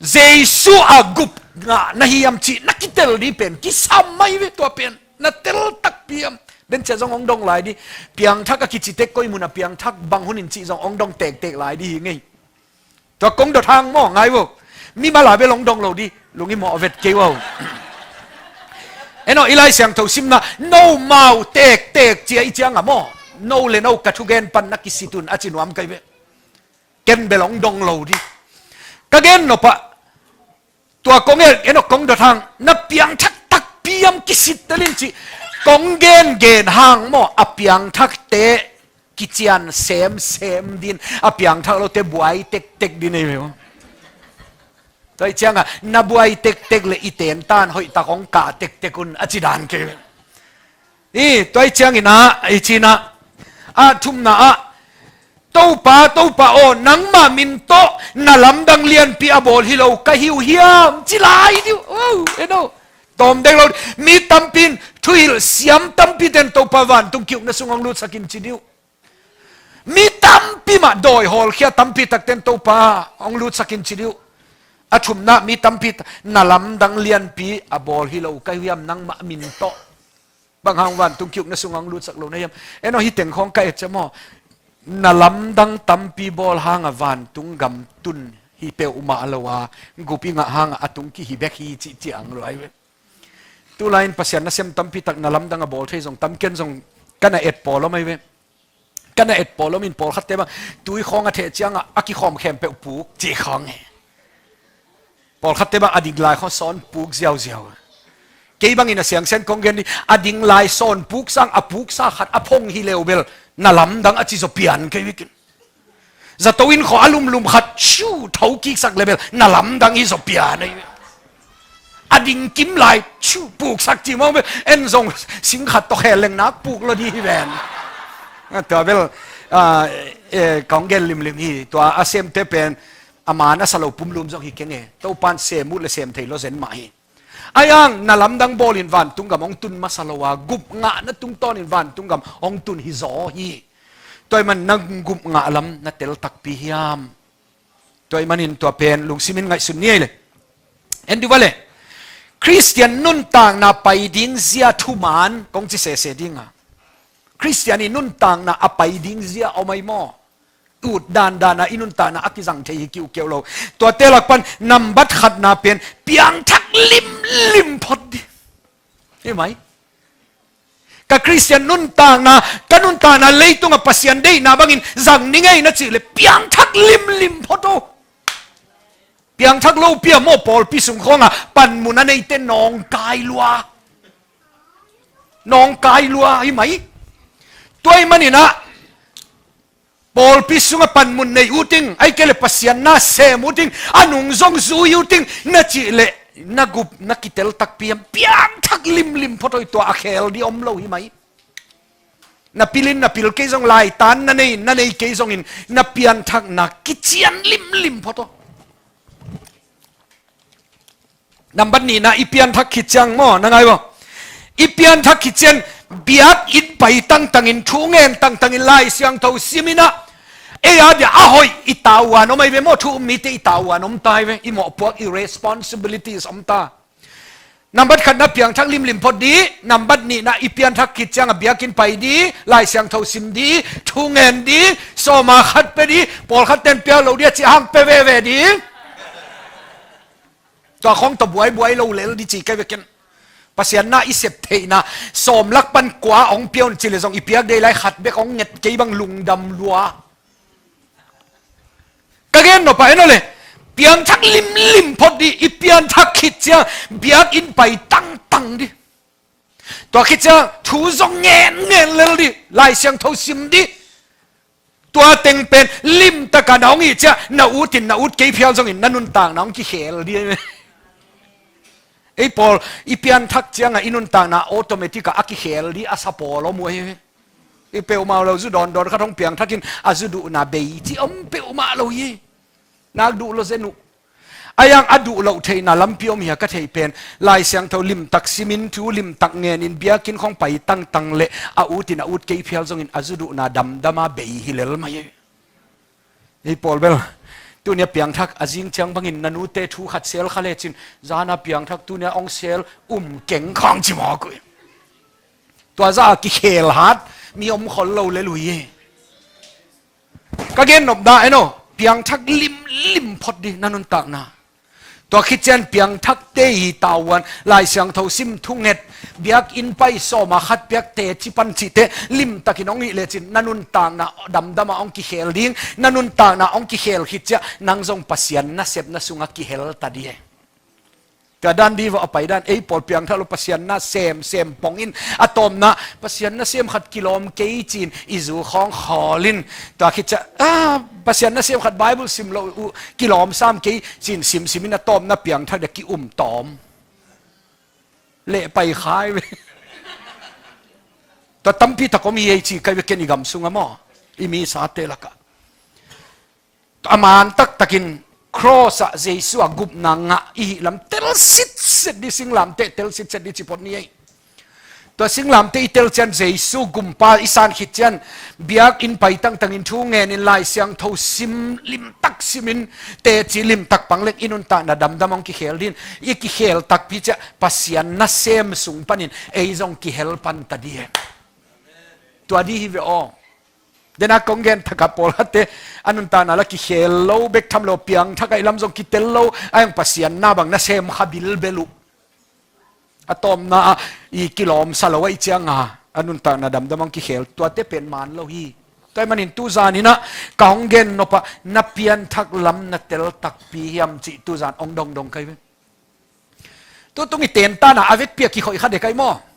Jesu a gup ngah na hiam cih na kitel ding pen kisam mai ve tua pen. Na tel takpi hiam? Den ciah zong hong dong lai ding. Piangthak a kici tek koi mun a piangthak bang hun in cih zong hong dong tektek lai ding hi ngei. Tua kong dot hang maw, ngai vo. Mimal a bel hong dong lo ding, lung i mawh vet kei vo. En aw, i Lai Siangtho simna, no mau tektek ci-a i ciang a maw, no le no ka thugen pan na kisit un a ci nuam kei ve. Ken bel hong dong lo ding. Ka gen nop ah, tua kong en, en aw kong dot hang, na piangthak takpi hiam kisittel in cih kong gengen hang maw, a piangthakte kician semsem ding, a piangthak lote buai tektek ding ei ve maw. Tua ih ciangah na buai tektek le i tentan hoihtak hong kah tektek un a ci dan kei ve. I, tua ih ciangin ah, i cin ah, a thumna ah, Topa, Topa aw, nangmah min tawh na lamdang lianpi a bawl hi lo ka hi uh hiam, ci lai ding uh. Oh, en aw. Tawm dek lo, mi tampi in thuhilh siam tampi ten Topa vantung ki-ukna sung hong lutsak in ci ding uh. Mi tampi mah dawi hawlkhia tampi takten Topa hong lutsak in ci ding uh. A thumna mi tampi ta-, na lamdang lianpi a bawl hi lo ka hi uh hiam nangmah min tawh. Bang hang vantung ki-ukna sungah hong lutsak lo na hiam? En aw, hih teng khawng ka et ciang maw, na lamdang tampi bawl hangah vantung gam tun hi peuhmah lo a, gup i ngah hangah a tung kihi bek hi cih ciang lo ai ve. Tulai in Pasian nasem tampi tak na lamdang a bawl thei zong tam, ken zong ka na et pawl om ai ve. Ka na et pawl om in, pawlkhatte bang tui khawng a theh ciangah a kikhawm khempeuh puk cih khawng hi. Pawlkhatte bang a ding lai khawng sawn puk ziauziau. Kei bangin a siangsian kong gen ding, a ding lai sawn puk sang a puksa khat a phong hi leu bel na lamdang a ci zaw pian kei vikin. Zato inn khawng a lumlum khat ciu tho kiksak le bel na lamdang hi zaw pian ahi. A ding kim lai ciu puksak ci mawk bel, en zong sing khat tawh khel leng nak puk lo ding hi ven. Tua bel, ah, eh, kong gen limlim hi, tua a semte pen, A man a sa lo pumlum zong hi keng e. Topan sem ut le sem thei lo zen mah hi. Aiang na lamdang bawlin vantung gam hong tun masa lo a, gupngahna tungtawnin vantung gam hong tun hi zaw hi. Tua ahih man na gupngah lam na tel takpi hiam? Tua ahih manin tua pen lungsimin ngaihsun ni ei le. En dih va le. Khristian nuntakna pai ding zia thuman kong ci sese ding a. Khristian i nuntakna a pai ding zia om ai maw? Ut dandan a i nuntakna a kizang thei hi kiukiau lo. Tuate lak pan nambat khatna pen piangthak limlim phot dih. Hi mai. Ka Khristian nuntakna, ka nuntakna leitungah Pasian deihna bangin zang ni ngei na cih le piangthak limlim phot o. Piangthak lo pi a maw, pawlpi sung khawngah panmun a neite nawngkai lua. Nawngkai lua hi mai. Tua ahih manin ah pawlpi sungah panmun nei uh ting, ahih kei le Pasian na sem uh ting, a nung zong zui uh ting na cih leh na gup na kitel takpi hiam? Piangthak limlim phot oi, tua a khel dih om lo hi mai. Na pilin na pil kei zong, laitan na nei na nei kei zongin na pianthakna kician limlim phot o. Nambat nihna, i pianthak khit ciang maw, na ngai maw? I pianthak khit ciang biakinn pai tangtangin, thu ngen tangtangin, Lai Siangtho simin ah, ei a dia a hoih i tavuan om ai ve maw, thu um mite i tavuan om ta ai ve, i mawhpuak, i responsibilities om ta. Nambat khatna piangthak limlim phot dih, nambat nihna i pianthak khit ciang a biakinn pai dih, Lai Siangtho sim dih, thu ngen dih, sawma khat pia dih, pawlkhat ten piak lo dih a cih hang pia veve dih. Tua khawng tawh buaibuai lo lel dih ci kei ve ken. Pasian na i sep theihna, sawm lak pan kua hong pia un ci le zong i piak dei lai khat bek hong nget kei bang lungdam lua. Ka gen nop a en aw le, piangthak limlim phot dih, i pianthak khit ciang biakinn pai tangtang dih. Tua khit ciang thu zong ngen ngen lel dih, Lai Siangtho sim dih. Tua teng pen limtaka na hong hih ciang na ut in na ut kei phial zongin na nuntakna hong kikhel dih. Ei pawl i pianthak ciangah i nuntakna automatic ah a kikhel dih a sa pawl om uh hi. I peuhmah lo, zu dawndawn khat hong piangthakin a zu duhna bei ci om peuhmah lo hi. Nak duh lo zen uh. Aiang a duh loh theihna lampi om hi a ka theih pen, Lai Siangtho limtak simin, thu limtak ngenin, biakinn khawng pai tangtang leh a utin a ut kei phial zongin a zu duhna damdama bei hi lel mai hi. Ei pawl bel, tunia piangthak a zing ciang bangin na nute thu khat sel kha lecin, zana piangthak tunia hong sel um keng khawng ci mawk uh hi. Tua za a kikhel hat mi om khol lo lel uh hi. Ka gen nop dah en aw, piangthak limlim phot dih na nuntakna. Tua khit ciang piangthakte i tavuan, Lai Siangtho sim, thunget, biakinn pai, sawma khat piak, teci pan cihte limtakin hong hih lecin na nuntakna damdama hong kikhel ding, na nuntakna hong kikhel khit ciang nang zong Pasian nasepna sungah kihel ta dih e. Tua dan dih vawh a pai dan, ei pawl piangthak lo, Pasian na sem, sem pongin, a tawpna Pasian nasem khat kilawm kei ci-in i zu khawng khawlin, tua khit ciang, ah, Pasian nasem khat Bible sim lo uh kilawm sam kei ci-in simsimin a tawpna piangthak dih a ki-um tawm. Leh pai khai ve. Tua tampi tak om hi ei ci kei ve ken i gam sungah maw, i misate lakah. A man taktakin cross ah Jesu a gupna ngah i hih lam tel sitset dih, singlamteh tel sitset dih ci phot ni ei. Tua singlamteh i tel ciang Jesu gumpa i san khit ciang biakinn pai tangtangin, thu ngenin, Lai Siangtho sim, limtak simin, teci limtak pang leng i nuntakna damdam hong kikhel dih in, i kikhel takpi ciang Pasian nasem sung panin ei zong kihel pan ta dih e. Tua dih hi ve aw. Dena kong gen thakah pawlkhatte a nuntakna la kikhel lo bek tham lo, piangthak a i lam zong kitel lo, a hong Pasian na bang nasem kha bilbel uh. A tawpna ah i kilawmsa lo ahih cianga a nuntakna damdam hong kikhel, tuate pen man lo hi. Tua ahih manin tuzan inah ka hong gen nopah na pianthak lam na tel takpi hiam cih tuzan hong dongdong kei ve. Tutung i tentana a vekpi a kikhoih kha dek ai maw?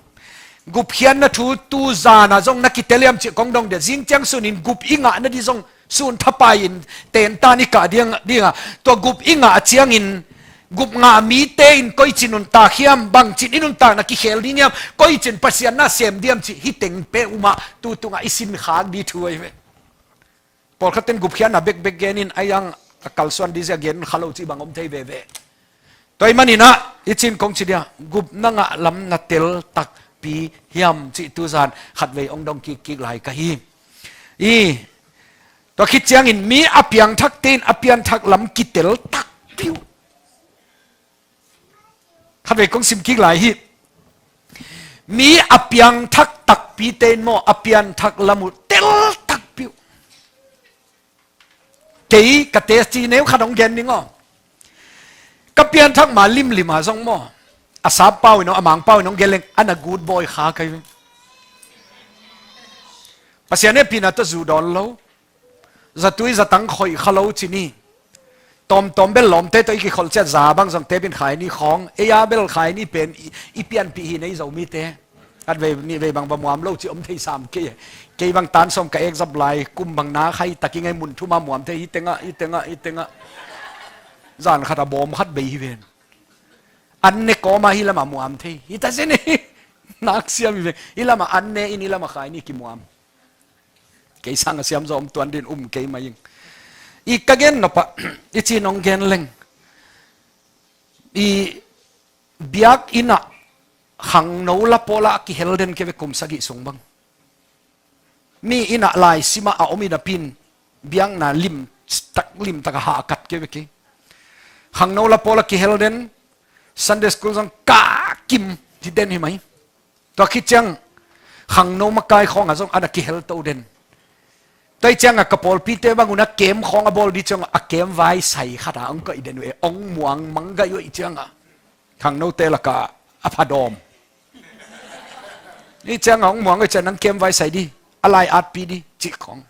Gupkhiatna thu tuzana zong na kitel hiam cih kong dong dek. Zing ciang sunin gup i ngah nadih zong sun thapai-in tentan i kah ding, dinga, tua gup i ngah ciangin gup ngah mite in koici nuntak hiam, bangcin i nuntakna kikhel ding hiam, koicin Pasian na sem diam cih hih teng peuhmah tutungah i sinkhak dih thu ahi ve. Pawlkhat ten gupkhiatna bekbek genin a iang a kalsuan dih zia gen kha lo cih bang om thei veve. Tua ahih manin ah, i cin kong ci dia, gupna ngah lam na tel takpi hiam cih tuzan khatvei hong dong kikkik lai ka hi. I, tua khit ciangin mi a piangthakte in a pianthak lam kitel takpi uh. Khatvei kong sim kik lai hi. Mi a piangthak takpite in maw, a pianthak lam uh tel takpi uh. Kei ka test ci neu khat hong gen ning aw. Ka pianthak ma limlim a zong maw, a sap pau in aw, a mang pau in hong gen leng, a na good boy kha ka hi. Pasian hehpihna tawh zu dawn lo. Zatui zatang khoih kha lo ci ni. Tawmtawm bel lawmte tawh i kikholh ciat za bang zong tep in khai ni khawng. Ei a bel khai ni pen i, i pianpih hi nei Zomite. Khatvei nihvei bang va muam lo ci om thei sam kei. Kei bang tan sawm ka ek zap lai kum bang na khai tak i ngei mun thum a muam thei hi tengah, hi tengah, hi tengah. Zan khat a bawm khat bei hi ven. An ne kawm a hi lam a muam thei. Hi ta zen e. Nak siam hi ven. Hi lam a an ne in hi lam a khai ni kimuam. Kei sang a siam zaw om tuan din um kei mai ing. I ka gen nop ah, i cin hong gen leng. I biakinn ah khangno la pawl ah a kihel den kei ve kum sagih sung bang. Mi inn ah laisim ah a om in a pin biakna lim tak, lim tak a hahkat kei ve kei. Khangno la pawl ah kihel den, Sunday school zong kakim hi den hi mai. Tua khit ciang khangno makai khawng ah zong a na kihel to den. Tua i ciang ah ka pawlpite bang un a kem khawng a bawl di ciang ah a kem vai sai khat ah hong koih den uh e, hong muang mang gai uh i ciang ah. Khangnote lakah a phadawm. Ni ciang a hong muang oi ciang nang kem vai sai di, a lai atpi di cih khawng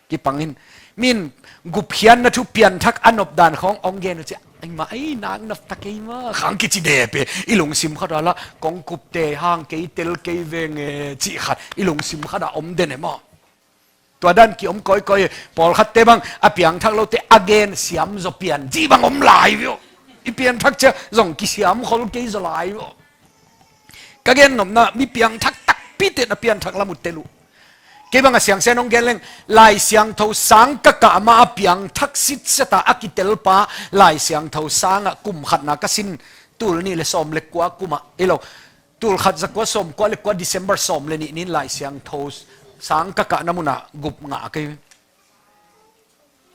kipang in. Min gupkhiatna thu pianthak a nop dan khawng hong gen uh ciah, ai ma, ai nak nop ta kei ma khang kici dep e. I lungsim khat ah lah kong kupte hang kei tel kei veng e cih khat i lungsim khat ah om den e maw? Tua dan ki om kawikawi e. Pawlkhatte bang a piangthak lote a gen siam zaw pian cih bang om lai uh. I pianthak ciah zong kisiam khol kei zaw lai uh. Ka gen nopna, mi piangthak takpite in a pianthak lam uh tel uh. Kei bang a siangsen hong gen leng, Lai Siangtho sang ka kah ma a piangthak sitset a a kitel pa Lai Siangtho sang ah kum khatna ka sin, tul nih le sawm le kua kum ah, ei lo, tul khat za kua sawm kua le kua December sawm le nih nin Lai Siangtho sang ka kahna mun ah gup ngah kei.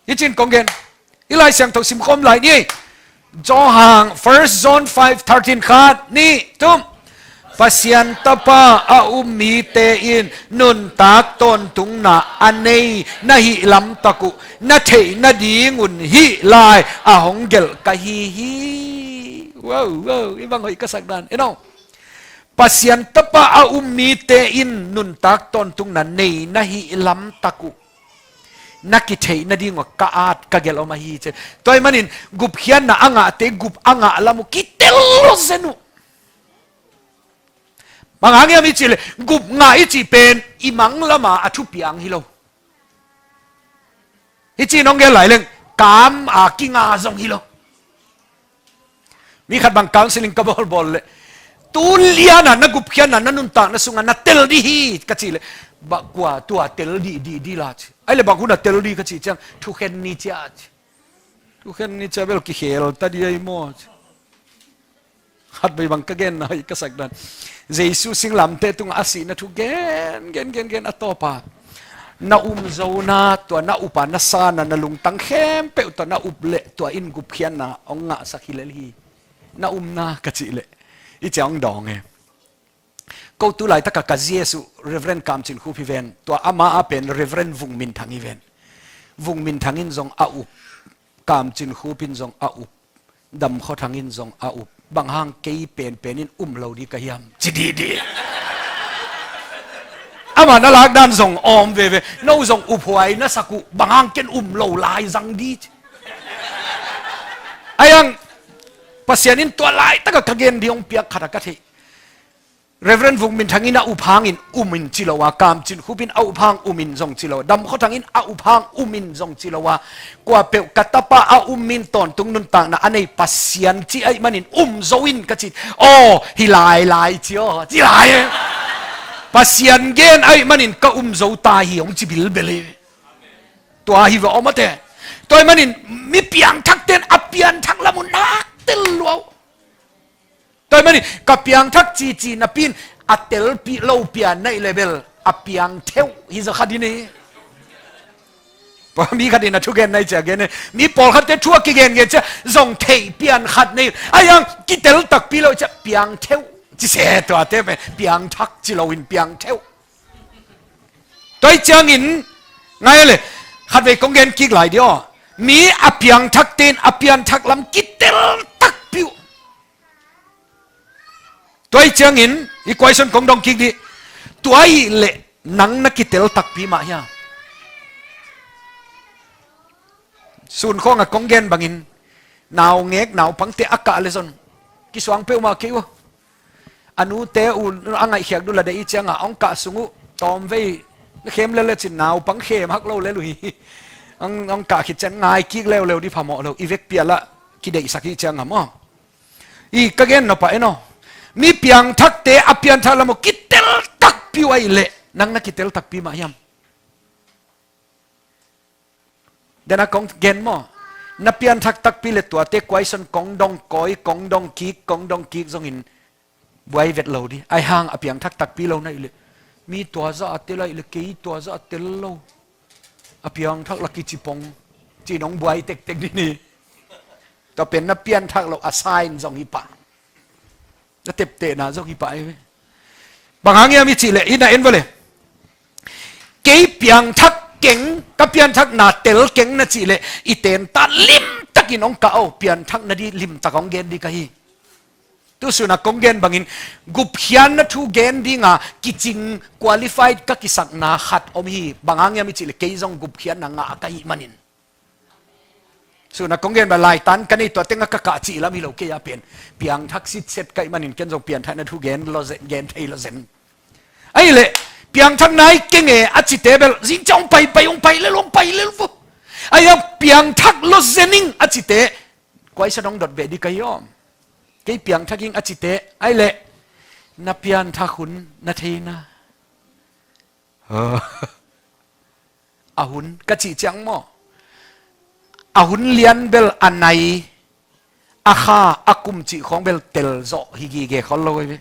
Hi cin kong gen. I Lai Siangtho sim khawm lai ni. Johan, First John five thirteen, khat, nih, thum. Pasian Tapa a um mite in nuntak tawntungna a nei na hih lamtak uh na theih nading un hih lai a hong gelh ka hi hi. Wow, wow, i bang hoih ka sak dan. You know, Pasian Tapa a um mite in nuntak tawntungna nei na hih lamtak uh na kitheih nading uh ka at ka gelh om ahi ci. Tua ahih manin gupkhiatna a ngahte gup a ngah lam uh kitel zen uh. Bang hang hiam i cih leh gup ngah i cih pen i mang lam a a thupiang hi lo. Hi ci nong gen lai leng kam a kinga zong hi lo. Mi khat bang counseling ka bawlbawl leh, tu lian a na gupkhiatna na nuntakna sungah na tel dih hi ka cih leh, bah kua tua tel dih dih dih la ci. Ai le bang hun a tel dih ka cih ciang thukhen ni cia ci. Thukhen ni cia bel kikhel ta dih ai maw ci. Khat bei bang ka genna hoih ka sak dan. Jesu singlamteh tungah a sihna thu gen gen gen gen a tawpa na um zona tua na upa na sana na lungtang khempeuh tua na up leh tua in gupkhiatna hong ngahsak hi lel hi. Na umna ka cih leh i cia hong dawng e. Ko tu laitaka ka Jesu Reverend Kam Cin Khup hi ven, tua ama a pen Reverend Vung Min Thang hi ven. Vung Min Thang in zong a up, Kam Cin Khup in zong a up, Dam Khaw Thang in zong a up. Bang hang kei penpen in um lo dih ka hiam ci dih dih. Ama na lak dan zong awm veve. No zong uphuai na sak uh, bang hang ken um lo lai zang dih ci. Ai ang, Pasian in tua laitaka ka gen dih hong piak khat a ka theih. Reverend Vung Min Thang in a up hangin um in ci lo a, Kam Cin Khup in a up hang um in zong ci lo a, Dam Khaw Thang in a up hang um in zong ci lo a, kua peuh ka tapa a um in tawntung nuntakna a nei Pasian ci ahih manin um zo in ka ci. Aw, hi lai lai ci aw, ci lai e. Pasian gen ahih manin ka um zo ta hi hong ci bilbel hi. Tua hi va om a te. Tua ahih manin mi piangthakte in a pianthak lam uh nak tel lua uh. Tua ahih manin ka piangthak cici napi in a telpih lo pian na hih leh bel a piang theuh hi zaw khat hi ni. Tua mi khat in a thugen na hih ciang gen hi. Mi pawlkhatte thu a kigengen ciang zong theih pian khat na hi. Ahi hang kitel takpi lo ciang piang theuh ci se, tuate pen piangthak ci lo in piang theuh. Tua ahih ciangin ngai le, khatvei kong gen kik lai dih aw. Mi a piangthakte in a pianthak lam kitel takpi uh. Tua ahih ciangin hih question kong dong kik dih. Tua ahih leh nang na kitel takpi mah hiam? Sun khawng a kong gen bangin naungek naupangte a kah leh zong kisuang peuhmah kei uh. A nute uh a ngaihkhiat uh la deih ciangin hong kah sung uh tawmvei na khem lel le cin naupang khem hak lo lel uh hi. Hong, hong kah khit ciang ngai kik leuleu dih phamawh lo, i vekpi ah lah kideihsak hi ciangin maw. I ka gen nop ah en aw. Mi piangthakte a pianthak lam uh kitel takpi uh ahih leh nang na kitel takpi mah hiam? Dena kong gen maw? Na pianthak takpi leh tuate question kong dong kawi, kong dong kik, kong dong kik zongin buai vet lo dih. Ahi hang a piangthak takpi lo na hih leh, mi tua zah a tel ahih leh kei tua zah a tel lo, a piangthak lah kici pong ci-in hong buai tektek dih ni. Tua pen na pianthak loh a sign zong hi pah. Na teptehna zong hi pah ahi ve. Bang hang hiam i cih leh, i na en vua le. Kei piangthak keng, ka pianthakna tel keng na cih leh i tentan limtakin hong kah aw, pianthakna dih limtak hong gen dih ka hi. Tusun a kong gen bangin gupkhiatna thu gen dinga kicing qualified ka kisakna khat om hi. Bang hang hiam i cih leh kei zong gupkhiatna ngah ka hih manin. Sun a kong gen bang laitan ka nei tua teng a ka kah cih lam hi lo, kei a pen piangthak sitset ka hih manin ken zong pianthakna thu gen lo zen, gen thei lo zen. Ahih leh piangthak nai keng e a cite bel zing ciang hong pai pai, hong pai lel, hong pai lel vo. Ahi hang piangthak lo zen ing a cite, kuaisa dong dot beh dih ka hi om. Kei piangthak ing a cite, ahih leh na pianthak hun na thei na. A hun ka cih ciang maw, a hun lian bel a nai, a kha, a kum cih khawng bel tel zawh hi gige khol lo ahi ve.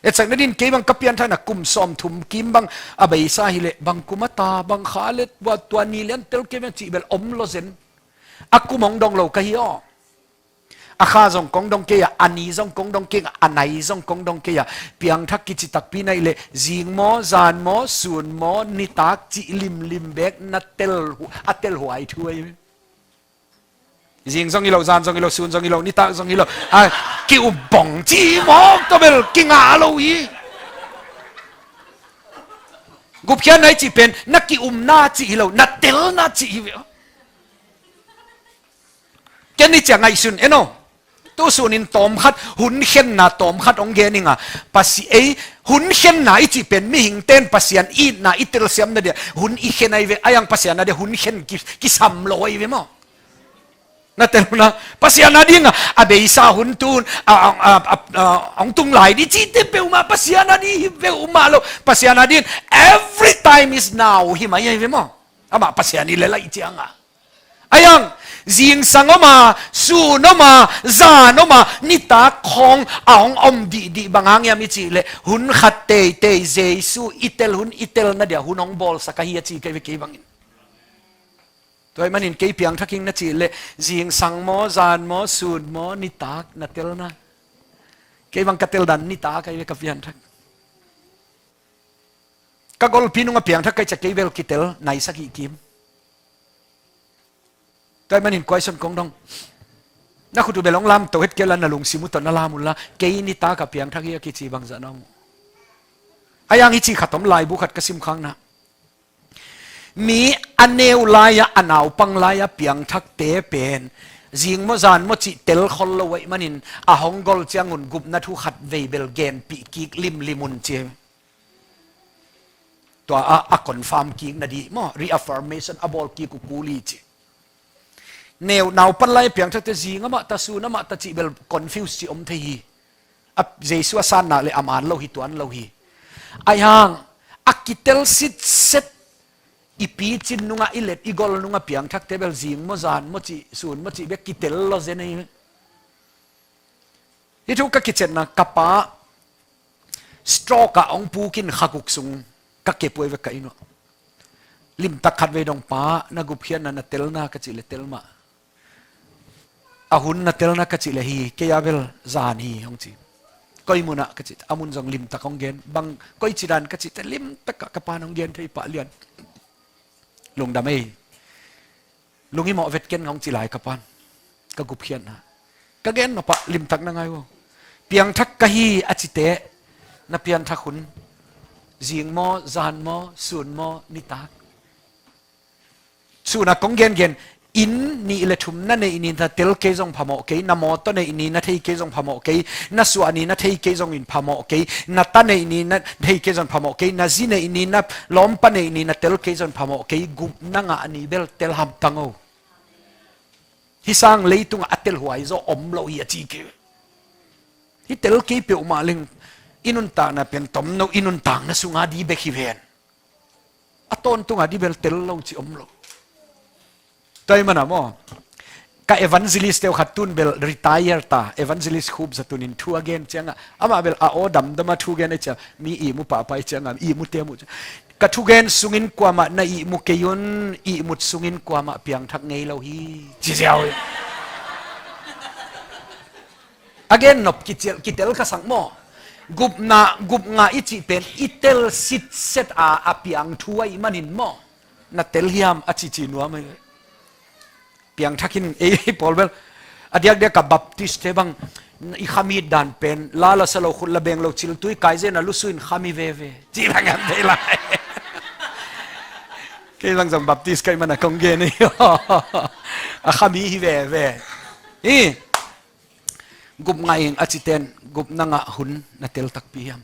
Etsakna din kei bang ka pianthakna kum sawmthum kim bang a beisa hi leh bang kum a ta, bang kha le tua, tua ni lian tel kei bang cih bel om lo zen. A kum hong dong lo ka hi aw. A kha zong kong dong kei a, a ni zong kong dong kei a, a nai zong kong dong kei a. Piangthak kici takpi na hih leh zing maw, zan maw, sun maw, nitak cih limlim bek na tel hu-, a telhuai thu ahi. Zing zong hi lo, zan zong hi lo, sun zong hi lo, nitak zong hi lo, a ki-um bong cih mawk tawh bel kingah lo hi. Gupkhiatna i cih pen na ki-umna cih hi lo, na telna cih hi ve. Ken ni ciang ngaihsun en aw. Tusun in tawmkhat, hun khenna tawmkhat hong gen ing a. Pasi-, ei, hun khenna i cih pen mihingte in Pasian itna i telsiamna dia hun i khen ahi ve. Ahi hang Pasian a dia hun khen ki, kisam lo ahi ve maw. Na telna Pasian a ding a, a beisa hun tun a, a, a, a, a, hong tung lai ding cihte peuhmah Pasian a ding hi peuhmah lo. Pasian a ding every time is now hi mah ahi ve maw. Amah Pasian i lel ahih ciang a. Ahi hang, zingsang om a, sun om a, zan om a, nitak khawng a hong om dihdih bang hang hiam i cih leh, hun khat teitei Jesu i tel hun i telna dia hun hong bawlsak ahi a ci kei ve kei bangin. Tua ahih manin kei piangthak ing na cih leh, zingsang maw, zan maw, sun maw, nitak na telna. Kei bang ka tel dan nitak ahi ve ka pianthak. Ka golpi nung a piangthak ka hih ciang kei bel kitel nai sagih kim. Tua ahih manin kuaison kong dong. Na khut uh bel hong lam to het kei la, na lungsim uh tawh na lam uh la, kei nitak a piangthak hi a kici bangzah na om uh. Ahi hang hici khat om, laibu khat ka sim khak na. Mi a neu lai-ah, a naupang lai-ah piangthakte pen zing maw zan maw cih tel khol lo ahih manin a hong gol ciangun gupna thu khat vei bel genpih kik limlim un ci. Tua a, a confirm kik nadih maw, reaffirmation a bawl kik uh kul hi ci. Neu, naupan lai piangthakte zing amah ta, sun amah ta cih bel confuse cih om thei hi. A, Jesu a san nak leh a man lo hi, tuan lo hi. Ahi hang a kitel sitset i picin nungah, i let i gol nungah piangthakte bel zing maw, zan maw cih, sun maw cih bek kitel lo zen ei. Hih thu ka kiciatna, ka pa stroke ah hong puk in kha guk sung ka kep uh ei ve ka inn uah. Limtak khat vei dong, "Pa, na gupkhiatna, na telna," ka cih leh, "Tel mah." "A hun na telna?" ka cih leh, "Hi, kei a bel zan hi," hong ci. "Koi munah?" ka cih, a mun zong limtak hong gen. "Bang, koici dan?" ka cih teh limtak ah ka pa'n hong gen thei pah lian. Lungdam ei. "Lunghimawh vet ken," hong ci lai ka pa'n, ka gupkhiatna. Ka gen nop ah limtak na ngai uh. "Piangthak ka hi," a ci teh, "Na pianthak hun zing maw, zan maw, sun maw, nitak?" Sun ah kong gengen, inn nih le thum na neih ni, na tel kei zong phamawh kei, na mawtaw neih ni na thei kei zong phamawh kei, na suah ni na thei kei zongin phamawh kei, na ta neih ni na thei kei zong phamawh kei, na zi neih ni, na lawmpa neih ni na tel kei zong phamawh kei, gupna ngah ni bel tel hamtang o. Hih sang leitungah a telhuai zaw om lo hi a ci kei. Hih tel kei peuhmah leng i nuntakna pen tomno i nuntakna sunga di bek hi ven. A tawntunga di bel tel lo cih om lo. Tua ahih mana maw, ka evangelist deuh khat, tun bel retire ta, evangelist Khup Za Tun in thu a gen ciangah, amah bel a aw damdama thu gen ei ciah, mi ihmu pahpah ei ciangah ihmu tem uh ciah, "Ka thugen sungin kuamah na ihmu kei un, ihmut sungin kuamah piangthak ngei lo hi," ci ziau hi. A gen nop kicial, kitel ka sak maw. Gupna, gup ngah i cih pen i tel sitset a, a piang thu ahih manin maw, "Na tel hiam?" a cici nuam hi. Piangthak in ei, ei pawl bel a diakdiak a Baptist te bang, "I kham it dan pen la la sa lo, khut la beng lo, cil tui kai zen a lusu in kham hi veve," ci bang an thei lai. Kei bang zong Baptist ka hih mana kong gen hi. A kham hi hi veve. Hi. Gup ngah ing a citen, gupna ngah hun na tel takpi hiam?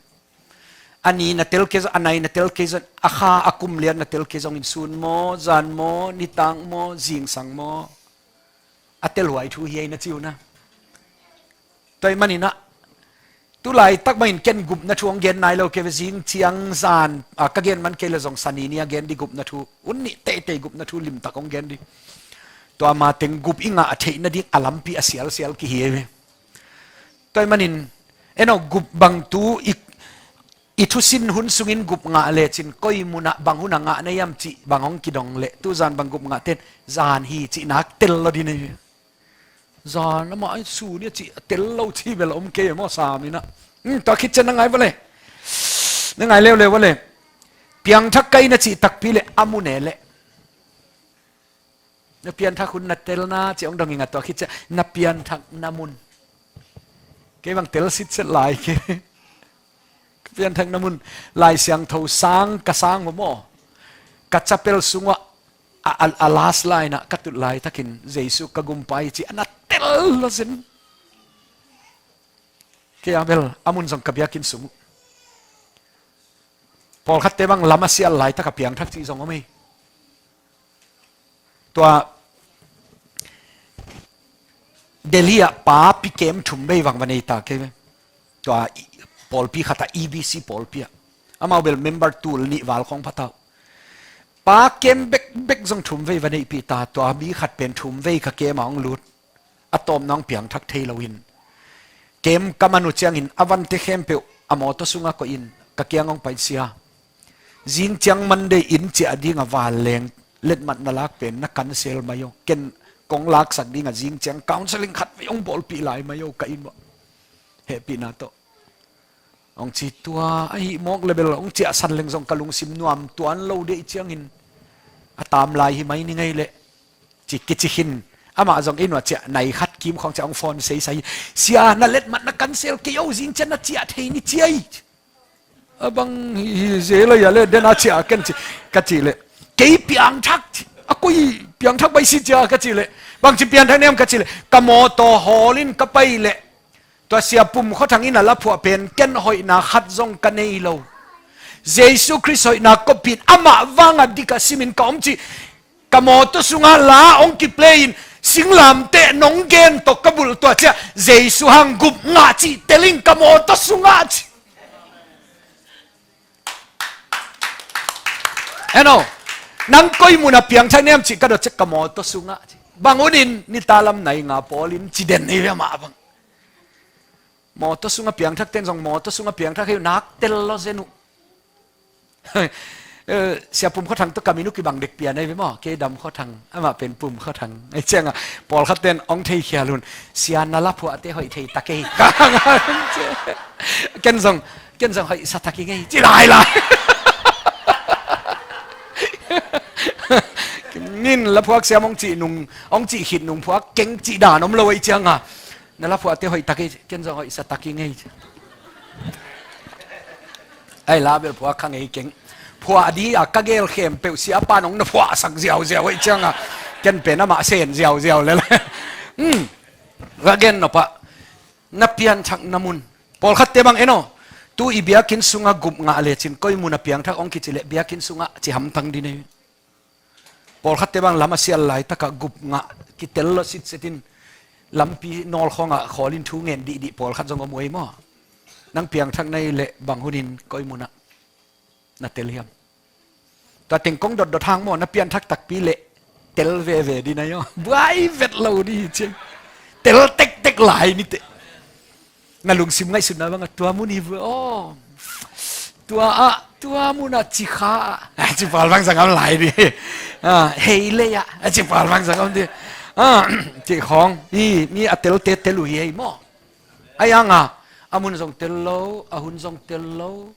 A ni na tel kei zong, a nai na tel kei zong, a kha a kum lian na tel kei zongin sun maw, zan maw, nitak maw, zingsang maw, a telhuai thu hi ei na ci uh na. Tua ahih manin ah, tu laitak bangin ken gupna thu hong gen nai lo kei ve, zing ciang zan, a, ka gen man kei leh zong Sani ni a gen di gupna thu, hun nih teitei gupna thu limtak hong gen di. Tua ma teng gup i ngah theih nading a lampi a sialsial kihi ei ve. Tua ahih manin, en aw, gup bang tu i, i thusin hun sungin gup ngah lecin koi munah bang hunah ngah na hiam cih bang hong kidong leh, tu zan bang gup ngah ten, "Zan hi," cih nak tel lo ding hi. "Zan amah a sun hi," a cih a tel lo cih bel om kei maw, sam in ah. Hmm, tua khit ciang na ngai vua le. Na ngai leuleu vua le. Piangthak ka hi na cih takpi leh a mu ne leh. "Na pianthak hun na telna," ci hong dong ing a, tua khit ciang, "Na pianthak na mun." Kei bang tel sitset lai kei. "Ka pianthak na mun, Lai Siangtho sang ka sang uh maw, ka chapel sungah a, a, a last line ah ka tut laitakin Jesu ka gumpa hi," ci a na tel lo zen. Kei a bel a mun zong ka biakinn sung uh. Pawlkhatte bang lam a sial laitak a piangthak cih zong om hi. Tua Delhi ah papi kem thum vei bang va nei ta kei ve. Tua i, pawlpi khat ah, E B C pawlpi ah. Amau bel member tul nih val khawng pha ta uh. Pa kem bekbek zong thum vei va neihpih ta, tua mi khat pen thum vei ka kem ah hong lut. A tawpna hong piangthak thei loin, kem ka man uh ciangin a vante khempeuh a mawtaw sungah koih in ka kiang hong pai, "Sia, zing ciang Monday inn ciah ding a vanleng letmat na lak pen na cancel mai o. Ken kong laksak ding a, zing ciang counseling khat vei hong bawlpih lai mai o ka inn uah, hehpihna tawh," hong ci. Tua ahih mawk leh bel hong ciahsan leng zong ka lungsim nuam tuan lo deih ciangin, "A tam lai hi mai ni ngei leh," ci kici khin. Amah zong inn uah ciah nai khat kim khawng ciah hong phone seisai hi. "Sia, na letmat na cancel kei o, zing ciang na ciah thei ni," ci ai. "A bang hi, hi zel a hia leh, den a ciah ken," ci, ka cih leh, "Kei piangthak," ci. "A koi piangthak bai si cia?" ka cih leh, "Bangci piangthak na hiam?" ka cih leh, "Ka mawtaw hawl in ka pai leh, tua Sia Pum Khua Thang in a la phuah pen ken hoihna khat zong ka nei lo. Jesu Khrist hoihna koppih in, amah vang a dik a simin ka om," ci. "Ka mawtaw sungah la hong kiplay in, singlamteh nong gen tawh ka bulh, tua ciah Jesu hang gup ngah cih tel ing ka mawtaw sungah," ci. En aw, Nang koi mun a piangthak na hiam cih ka dot ciang ka mawtaw sungah ci. Bang hunin nitalam nai nga pawlin ci den hi ve mah bang. Mawtaw sungah piangthak ten zong mawtaw sungah piangthak hi uh, nak tel lo zen uh. Eh, Sia Pum Khua Thang tawh ka min uh kibang dek pian ahi ve maw? Kei Dam Khua Thang, amah pen Pum Khua Thang. Ahi ciangah pawlkhat ten hong thei khial un, Sia na laphuahte hoih thei ta kei. Ken zong, ken zong hoih sa ta kei ngei ci lai lai. Nin laphuak siam hong cih nung, hong cih khit nung phuak keng cih dan om lo ahi ciangah, na laphuahte hoih ta kei, ken zong hoih sa ta kei ngei ci. Ai la bel phuak kha ngei keng. Phuah di a ka gel khempeuh siapa nong na phuahsak ziauziau ahi ciangah, ken pen amah sen ziauziau lel. Hmm. Ka gen nopah, na pianthak na mun. Pawlkhatte bang en aw, tu i biakinn sungah gup ngah lecin koi mun a piangthak hong kici leh biakinn sungah ci hamtang din ei. Pawlkhatte bang lam a sial laitakah gup ngah kitel lo sitsetin lampi nawl khawngah khawlin thu ngen dihdih pawlkhat zong om uh ei maw? Nang piangthak na hih leh bang hunin koi munah na tel hiam? Tua teng kong dotdot hang maw, na pianthak takpi leh tel veve din ai aw. Buai vet lo di hi ciang. Tel tektek lai niteh. Na lungsim ngaihsutna bangah tua mun hi vua aw. Tua ah, tua munah ci kha ah, a ci pawl bang zangam lai di. Ah, hei lei ah, a ci pawl bang zangam di. Ah, ci khawng hi, mi a telte tel uh hi ei maw? A ianga a mun zong tel lo, a hun zong tel lo.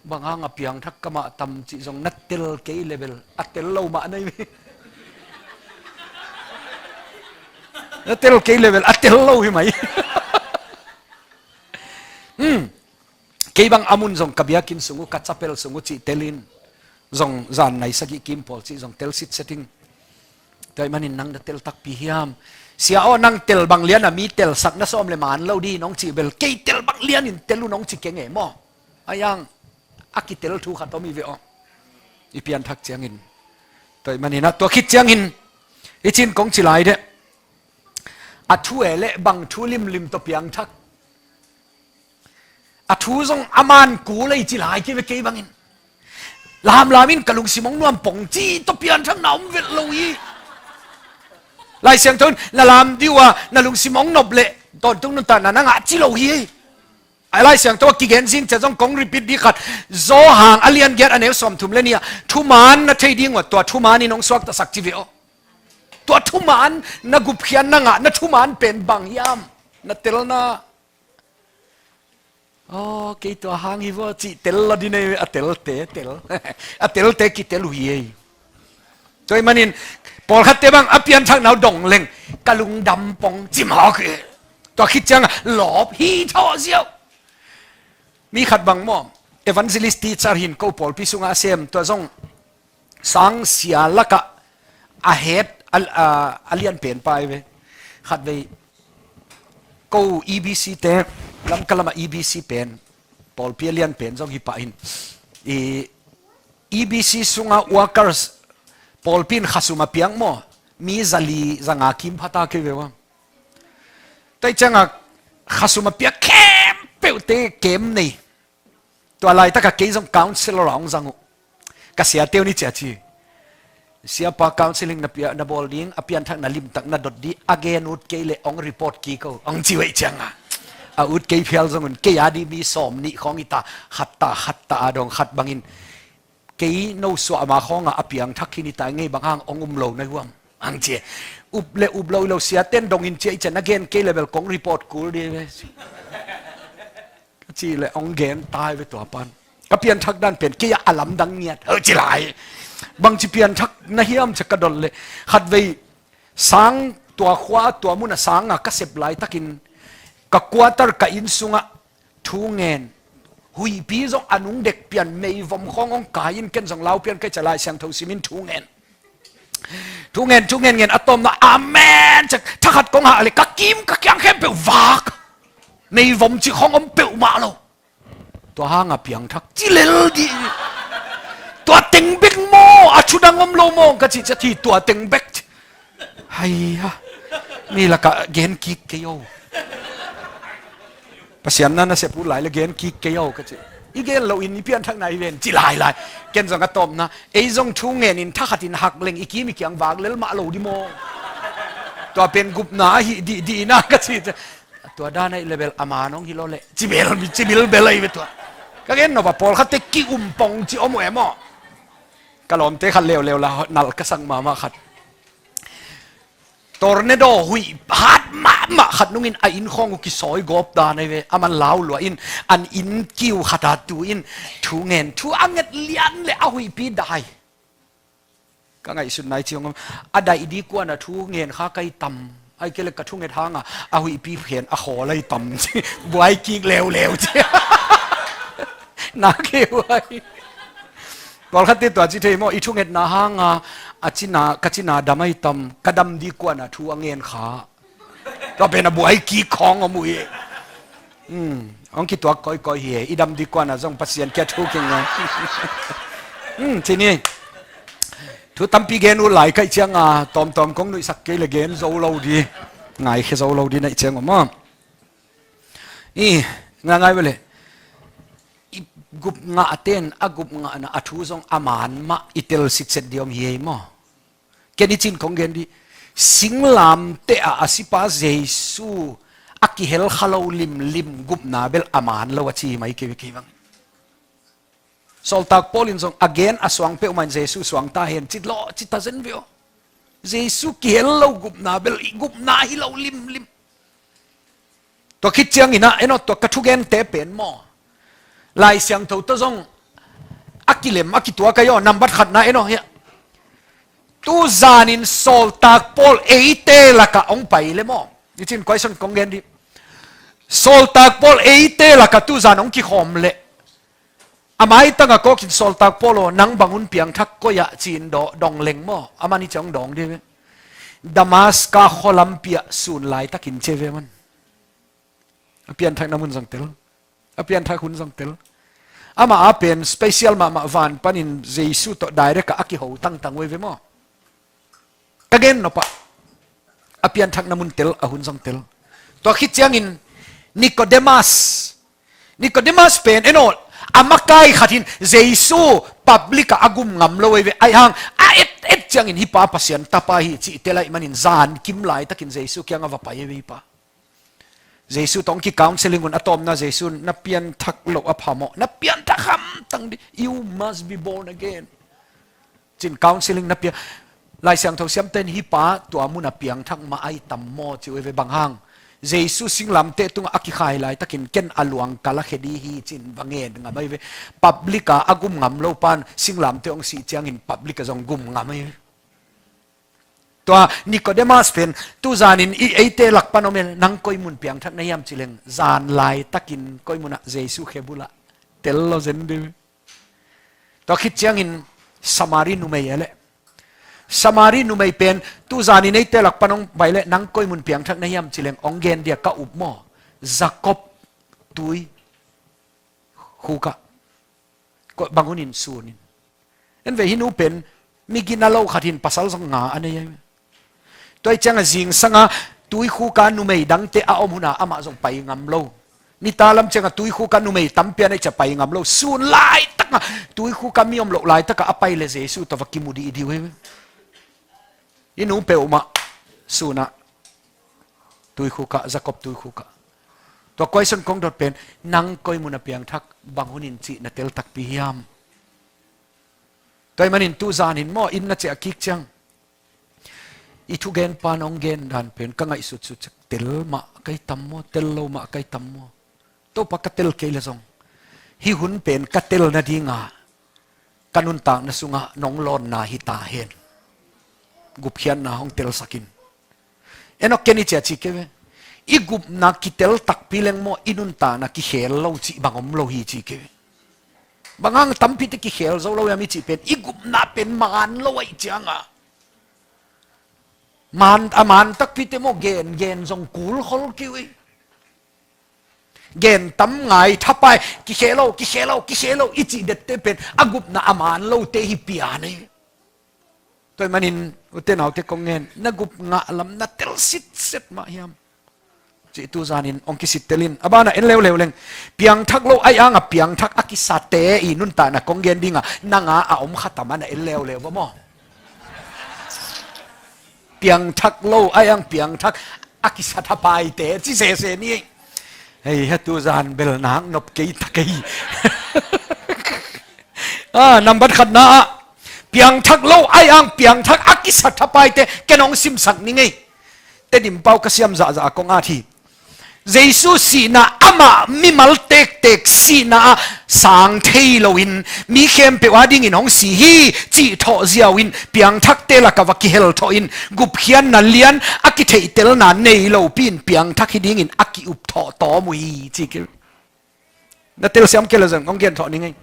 Bang hang a piangthak kamah tam cih zong na tel kei level a tel lo mah nei. Na tel kei level a tel lo hi mai. Hmm. Kei bang a mun zong ka biakinn sung uh, ka chapel sung uh cih telin zong zan nai sagih kim pawl cih zong tel sitseting. Tua ahih manin nang na tel takpi hiam? Sia aw, nang tel bang lian a mi telsak na sawm le man lo di nong cih bel, kei tel bang lianin tel uh nong ci keng e maw? A iang a kitel thu khat om hi ve aw. I pianthak ciangin. Tua ahih manin ah, tua khit ciangin i cin kong ci lai deh. A thu e leh bang thu limlim tawh piangthak? A thu zong a man kul ei ci lai kei ve kei bangin. Lamlam in ka lungsim hong nuam pong ci tawh pianthak na om vet lo hi. Lai Siangtho in na lam dih uh a na lungsim hong nop leh tawntung nuntakna na ngah ci lo hi. A Lai Siangtho a kigen zing ciang zong kong repeat dih khat. Johan a lian giat a neu sawmthum le nih ah thuman na thei ding uh a tua thuman in hong suaktasak ci ve aw. Tua thuman na gupkhiat na ngah na thuman pen bang hiam? Na telna. Aw, kei tua hang hi vua cih tel lo di nei a telte tel. A telte kitel uh hi ei. Tua ahih manin pawlkhatte bang a pianthak na uh dong leng ka lungdam pong ci mawk hi. Tua khit ciangah lawp hi thawh ziau. Mi khat bang maw, evangelist teacher hin ko pawlpi sungah a sem, tua zong sang sia lakah a het a, a, a lian pen pa hi ve. Khatvei ko E B C te, Lamka lamah E B C pen pawlpi a lian pen zong hi pah hin. I E B C sungah workers pawlpi in khasum a piak maw, mi zali zanga kim phata kei ve ua. Tua ciangah khasum a piak khempeuhte kem nei. Tua laitakah kei zong counselor a hong zang uh. Ka siate uh ni cia ci. Siapa counseling na pia, na bawl ding, a pianthak na limtak na dot dih, a gen ut kei leh hong report kik o, hong ci uh ei ciangah. A ut kei phial zong un, kei a dih mi sawm nih khawng hi ta, khat ta, khat ta a dong khat bangin. Kei no suah ma khawngah a piangthak khin hi ta ngei bang hang hong um lo na huam. Ang cia. Up le up lo hi lo siaten dongin cia i cia na gen kei le bel kong report kul di ve. Ka cih leh hong gen tai ve tua pan. Ka pianthak dan pen kei a lamdang ngiat. Ho ci lai. Bangci pianthak na hiam cia ka dot leh. Khatvei sang tua khua tua mun a sanga ka sep laitakin ka quarter ka inn sungah thu ngen. Huihpi zong a nung dek pian meivom khawng hong kai in ken zong lau pian kei cia Lai Siangtho simin thu ngen. Thu ngen, thu ngen ngen a tawmna amen cia thakhat kong hah leh ka kim ka kiang khempeuh vak. Meivom ci khawng om peuhmah lo. Tua hanga piangthak ci lel dih. Tua teng bek maw, a thu dang om lo maw ka cih cia thi tua teng bek. Hai ha. Mi lakah gen kik kei o. Pasian na na sep ut lai le gen kik kei o ka cih. I gen loin i pianthakna i ven ci lailai. Ken zong a tawpna, ei zong thu ngenin thakhatin hak leng i kim i kiang vak lel mah lo di maw? Tua pen gupna ahi dihdihna ka ci. Tua dan ahi le bel a man hong hi lo leh ci bel, ci bilbel ahi ve tua. Ka gen nop a pawlkhatte ki-um pong ci om uh e maw? Ka lawmte khat leuleu la nalh ka sak mahmah khat. Tornado huih hat mahmah khat nungin a inn khawng uh kisawi gawp dan ahi ve. A man lau lua in an inn kiu khat a tu in thu ngen, thu a nget lian le a huihpi dai. Ka ngaihsutna i ciang om, a daih ding kuan a thu ngen kha ka hi tam. Ahih kei leh ka thunget hanga a huihpi phen a khawl ahi tam ci. Buai kik leuleu ci. Na kei huai. Pawlkhatte tua ci thei maw, i thungetna hanga a cina, ka cina dam ahi tam, ka dam ding kuan a thu a ngen kha. Tua pen a buai kik khawng om uh hi. Hmm, hong kituak kawikawi hi e, i dam ding kuan a zong Pasian kia thu keng ngai. Hmm, ci ni. Thu tampi gen uh lai ka hih cianga tawmtawm kong nuihsak kei le gen zo lo di. Ngaikhia zo lo di na hih ciang om maw? I, ngai ngai ve le. I gupngah ten a gupngahna a thu zong a man mah i tel sitset ding om hi ei maw? Ken i cin kong gen dih. Singlamteh ah a sipa Jesu a kihel kha lo limlim gupna bel a man lo a ci mai kei, kei bang. Sawltak Paul in zong a gen a suang peuhmah in Jesu suang ta hen ci lawh ci ta zen ve aw. Jesu kihel lo gupna bel i gupna hi lo limlim. Tua khit ciangin ah, eno, tua ka thugente pen maw? Lai Siangtho tawh zong a kilem, a kituak ahi aw, nambat khatna, eno, hiah. Tuzanin Sawltak Paul eite lakah hong pai le maw? I cin question kong gen dih. Sawltak Paul eite lakah tuzan hong kikhawm leh a maitanga kawkin Sawltak Paul aw, nang bang hun piangthak koi ah ci-in daw, dong leng maw? Aman i ciang dong dih ve. Damaska khualampi ah sun laitakin ci ve man. A pianthakna mun zong tel. A pianthak hun zong tel. Amah a pen special mahmah van panin Jesu tawh direct ah a kiho tangtang uh ei ve maw? Ka gen nop ah a pianthakna mun tel, a hun zong tel. Tua khit ciangin Nicodemus, Nicodemus pen eno, a makai khat in Jesu public ah a gum ngam lo ei ve. Ahi hang a et et ciangin hih pa Pasian tapa hi cih tel ahih manin zan kim laitakin Jesu kiangah va pai ei ve hih pa. Jesu tawh hong ki-counseling un a tawpna Jesu, na pianthak loh a phamawh, na pianthak hamtang dih, you must be born again. Cin counseling na pia. Lai Siangtho siamten hih pa tua mun a piangthak mah ahi tam maw ci uh ei ve bang hang. Jesu singlamteh tungah a kikhai laitakin ken a luang ka lakhia dih hi cin va ngen ngam ei ve. Public ah a gum ngam lo pan singlamteh hong sih ciangin public ah zong gum ngam ei ve. Tua Nicodemus pen tuzanin i eite lak pan om e, nang koi mun piangthak na hiam ci leng zan laitakin koi munah Jesu khebul ah tel lo zen dih. Tua khit ciangin Samari numei e le. Samari numei pen tuzanin eite lak pan hong pai le nang koi mun piangthak na hiam ci leng hong gen dia ka up maw? Jakob tui khukah. Koi bang hunin sunin. En ve hih nu pen mi gina lo khat hin pasal zong nga a nei. Tua hi ciangah zingsanga tuikhuk ah numei dangte a om hunah amah zong pai ngam lo. Nita lam ciangah tuikhuk ah numei tampi a nei ciah pai ngam lo. Sun laitakah tuikhuk ah mi om loh laitakah a pai le Jesu tawh va kimu dih dih uh hi. I nu peuhmah sunah tuikhuk ah, Jakob tuikhuk ah. Tua question kong dot pen nang koi mun a piangthak bang hunin cih na tel takpi hiam? Tua ahih manin tuzanin maw inn na ciah kik ciang i thugenpa nong gen dan pen ka ngaihsutsut ciang tel mah ka hi tam maw, tel lo mah ka hi tam maw? Topa ka tel kei le zong hih hun pen ka tel nadinga ka nuntakna sungah nong lawnna hi ta hen. Gupkhiatna hong telsak in. Eno ken i ciah ci kei ve. I gupna kitel takpi leng maw i nuntakna kikhel lo cih bang om lo hi ci kei ve. Bang hang tampite kikhel zo lo hiam i cih pen i gupna pen man lo ahih ciangah. Man, a man takpite maw gen gen zong kul khol kei uh hi. Gen tam ngai thapai, kikhel lo, kikhel lo, kikhel lo i cih dette pen a gupna a man lote hi pian hi. Tua ahih manin ute naute kong ngen, na gupngah lam na tel sitset mah hiam? Cih tu zanin hong kisittelin a banah en leuleu leng. Piangthak lo ai-ang a piangthak a kisate i nuntakna kong gen dinga nanga a om khatam a na en leuleu va maw? Piangthak lo ai-ang piangthak a kisathapaite ci sese ni. Hei, hatu zan bel nak nop kei ta kei. Ah, nambat khatna ah piangthak lo ai-ang piangthak a kisathapaite ken hong simsak ni ngei. Tedim pau ka siam zahzah a kong at hi. Jesu sihna amah mimal tektek sihna ah sang thei loin mi khempeuh a dingin hong si hi cih thawh ziau in piangthakte lakah va kihel thawh in gupkhiatna lian a kitheihtelna nei lopi in piangthak hi dingin a ki-up thawh tawm uh hi ci kei. Na telsiam kei le zong hong gen thawh ni ngei.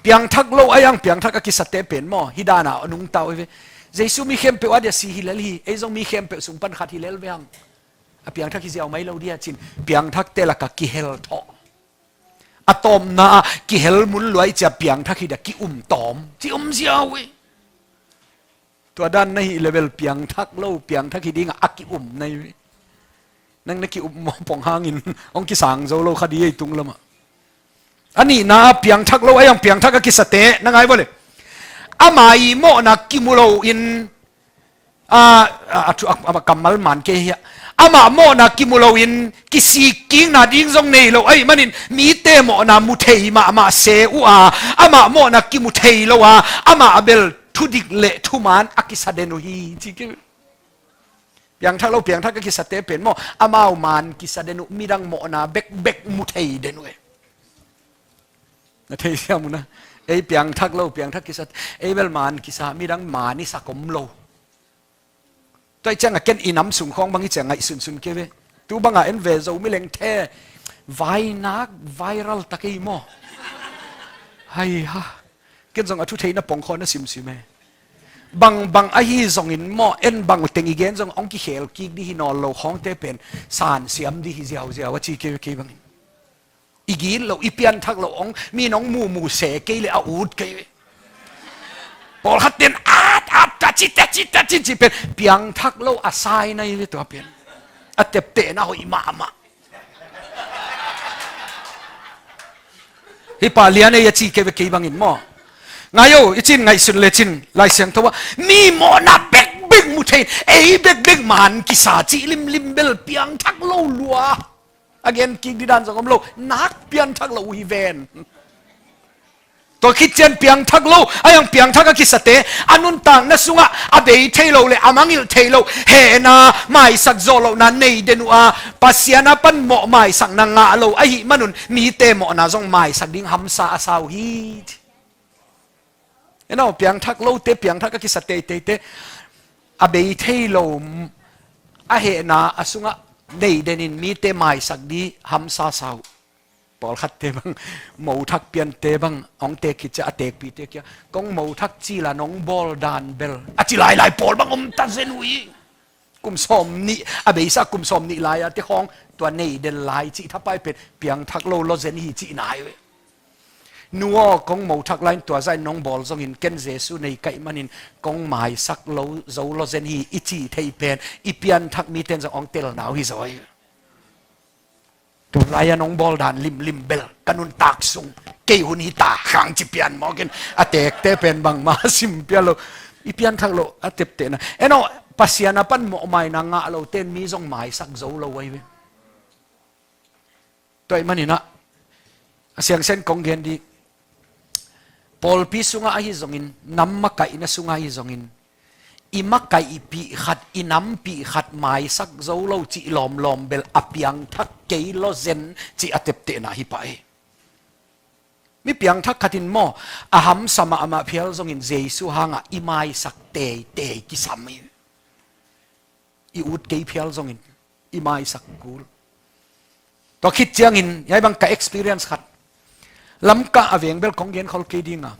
Piangthak lo ai-ang piangthak a kisate pen maw hi dana a nungta uh hi ve. Jesu mi khempeuh a dia si hi lel hi, ei zong mi khempeuh sung pan khat hi lel ve hang. A piangthak hi ziau mai lo dia cin piangthakte lakah kihel thawh. A tawpna ah kihel mun luai cia piangthak hi dia ki-um tawm ci um ziau uh hi. Tua dan na hih le bel piangthak lo piangthak hi dingah a ki-um na hi uh hi. Nang na ki-um maw pong hangin hong kisang zo lo kha di ei tung lamah. A nihna ah piangthak lo ai-ang piangthak a kisate na ngai vua le. Ama i mawhna kimu lo in a, a, a, thu- a, a kammal man kei hi a. Amah mawhna kimu loin kisikkikna ding zong nei lo ahih manin mite mawhna mu thei mahmah se uh a, amah mawhna kimu thei lo a, amah a bel thudik le thuman a kisa den uh hi ci kei. Piangthak lo piangthak a kisate pen maw amau man kisa den uh midang mawhna bekbek mu thei den uh e. Na thei siam uh na. Ei piangthak lo piangthak kisa, ei bel man kisa midang man i sak om lo. Tua i ciangah ken i nam sung khawng bang i ciang ngaihsunsun kei ve. Tu bangah en ve Zomi lengthe vainak viral ta kei maw? Hai ha. Ken zong a thu theihna pongkhaw na simsim e. Bangbang ahi zongin maw en bang teng i gen zong hong kikhel kik di hi nawl lo khawngte pen sansiam di hi ziauziau a ci kei ve kei bangin. I gin lo i pianthak lo ong mi nong mumu se kei le a ut kei ve. Pawlkhat ten at at ta ci ta ci ta ci ci pen piangthak lo a sai na i ve tua pen. A teptehna hoih mahmah. Hi pa lian ei a ci kei ve kei bangin maw? Ngai o i cin ngaihsun le cin Lai Siangtho ah mi mawhna bekbek mu thei ei bekbek man kisa ci limlim bel piangthak lo lua. A gen kik didan zong om lo nak pianthak lo uh hi ven. Tua khit cian piangthak lo a yang piangthak a kisate a nuntakna sungah a bei thei lo le a mangilh thei lo hehna maisak zawh lohna nei den uh a Pasian a pan mawh maisakna ngah lo ahih manun mite mawhna zong maisak ding hamsa a sa uh hi. Eno piangthak lote piangthak a kisa teiteite a bei thei lo a hehna a sungah nei denin mite maisak di hamsa sa uh. Pawlkhatte bang mothak piante bang hong tek khit ciah a tekpite kia kong mothak cila nong bawl dan bel a ci lailai pawl bang om ta zen uh hi. Kum sawm nih a beisa kum sawm nih lai-a te khawng tua nei den lai cih thapai pen piangthak lo lo zen hi cih nai uh hi. Nu aw kong mothak lai-in tua zain nong bawl zongin ken Jesu nei kaih manin kong maisak lo zo lo zen hi i cih thei pen i pianthak miten zong hong telna uh hi zaw hi. Tulai-a nong bawl dan limlim bel ka nuntak sung kei hun hita khang ci pian mawkin a tekte pen bangma sim pian lo. I pianthak lo a teptehna eno Pasian a pan mawhmaina ngah lo ten mi zong maisak zo lo ai ve. Tua ih maninah a siangsen kong gen dih. Pawlpi sungah ahi zongin nam makaihna sungah ahi zongin i makaihpih khat i nampih khat maisak zo lo cih lawmlawm bel a piangthak kei lawzen cih a teptehna hi pah hi. Mi piangthak khatin maw a hamsa mahmah phial zongin Jesu hangah i maisak teitei kisam hi. I ut kei phial zongin i maisak kul. Tua khit ciangin hiai bang ka experience khat Lamka a veng bel kong gen khol kei dinga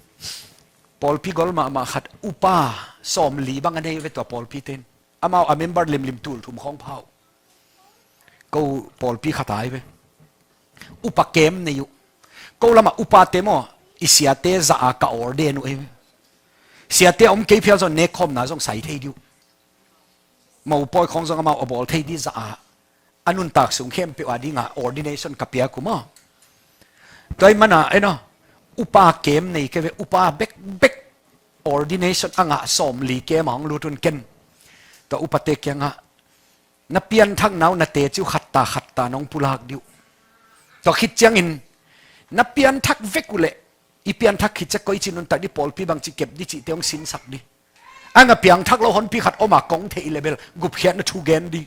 pawlpi gol mahmah khat upa sawmli bang a nei ve tua pawlpi ten amau a member limlim tul thum khawng phau. Ko pawlpi khat ai ve upa kem nei uh. Ko lamah upate maw i siate zah a ka ordain uh ei ve. Siate a om kei phial zong nekkhawmna zong sai thei dih uh. Mopawi khawng zong amau a bawl thei dih zah a a nuntak sung khempeuh a dingah ordination ka piak uh maw. Tua ih mana, eno, upa kem nei kei ve, upa bekbek ordination a ngah sawmli kem a hong lut un ken. Tua upate kiangah, na pianthakna uh na teci uh khatta khatta nong pulak dih uh. Tua khit ciangin, na pianthak vek uh leh, i pianthak khit ciang koi ci nuntak dih, pawlpi bangci kep dih cihte hong sinsak dih. A nga piangthak lo honpi khat om a kong theih le bel gupkhiatna thu gen dih.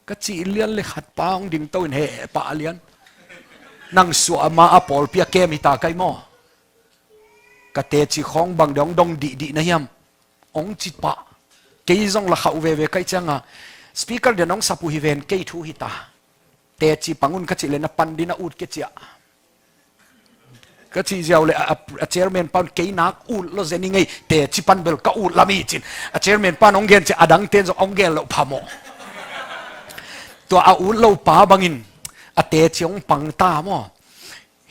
Ka cih lian le khat pa hong dingto in heh pah lian. Nang suah ma a pawlpi a kem hi ta kai maw. Ka teci khawng bang dong dong dihdih na hiam? Hong ci pah. Kei zong la khauh veve kai cianga speaker den hong sap uh hi ven, kei thu hi ta. Teci pangun ka cih le na pan dih na ut ke ciah. Ka cih ziau le a, a, a chairman pan kei nak ut lo zen i ngei, teci pan bel ka ut lam i cin. A chairman pan hong gen ciah, a dangten zong hong gen loh phamawh. Tua a ut lo pa bangin a teci hong pang ta maw.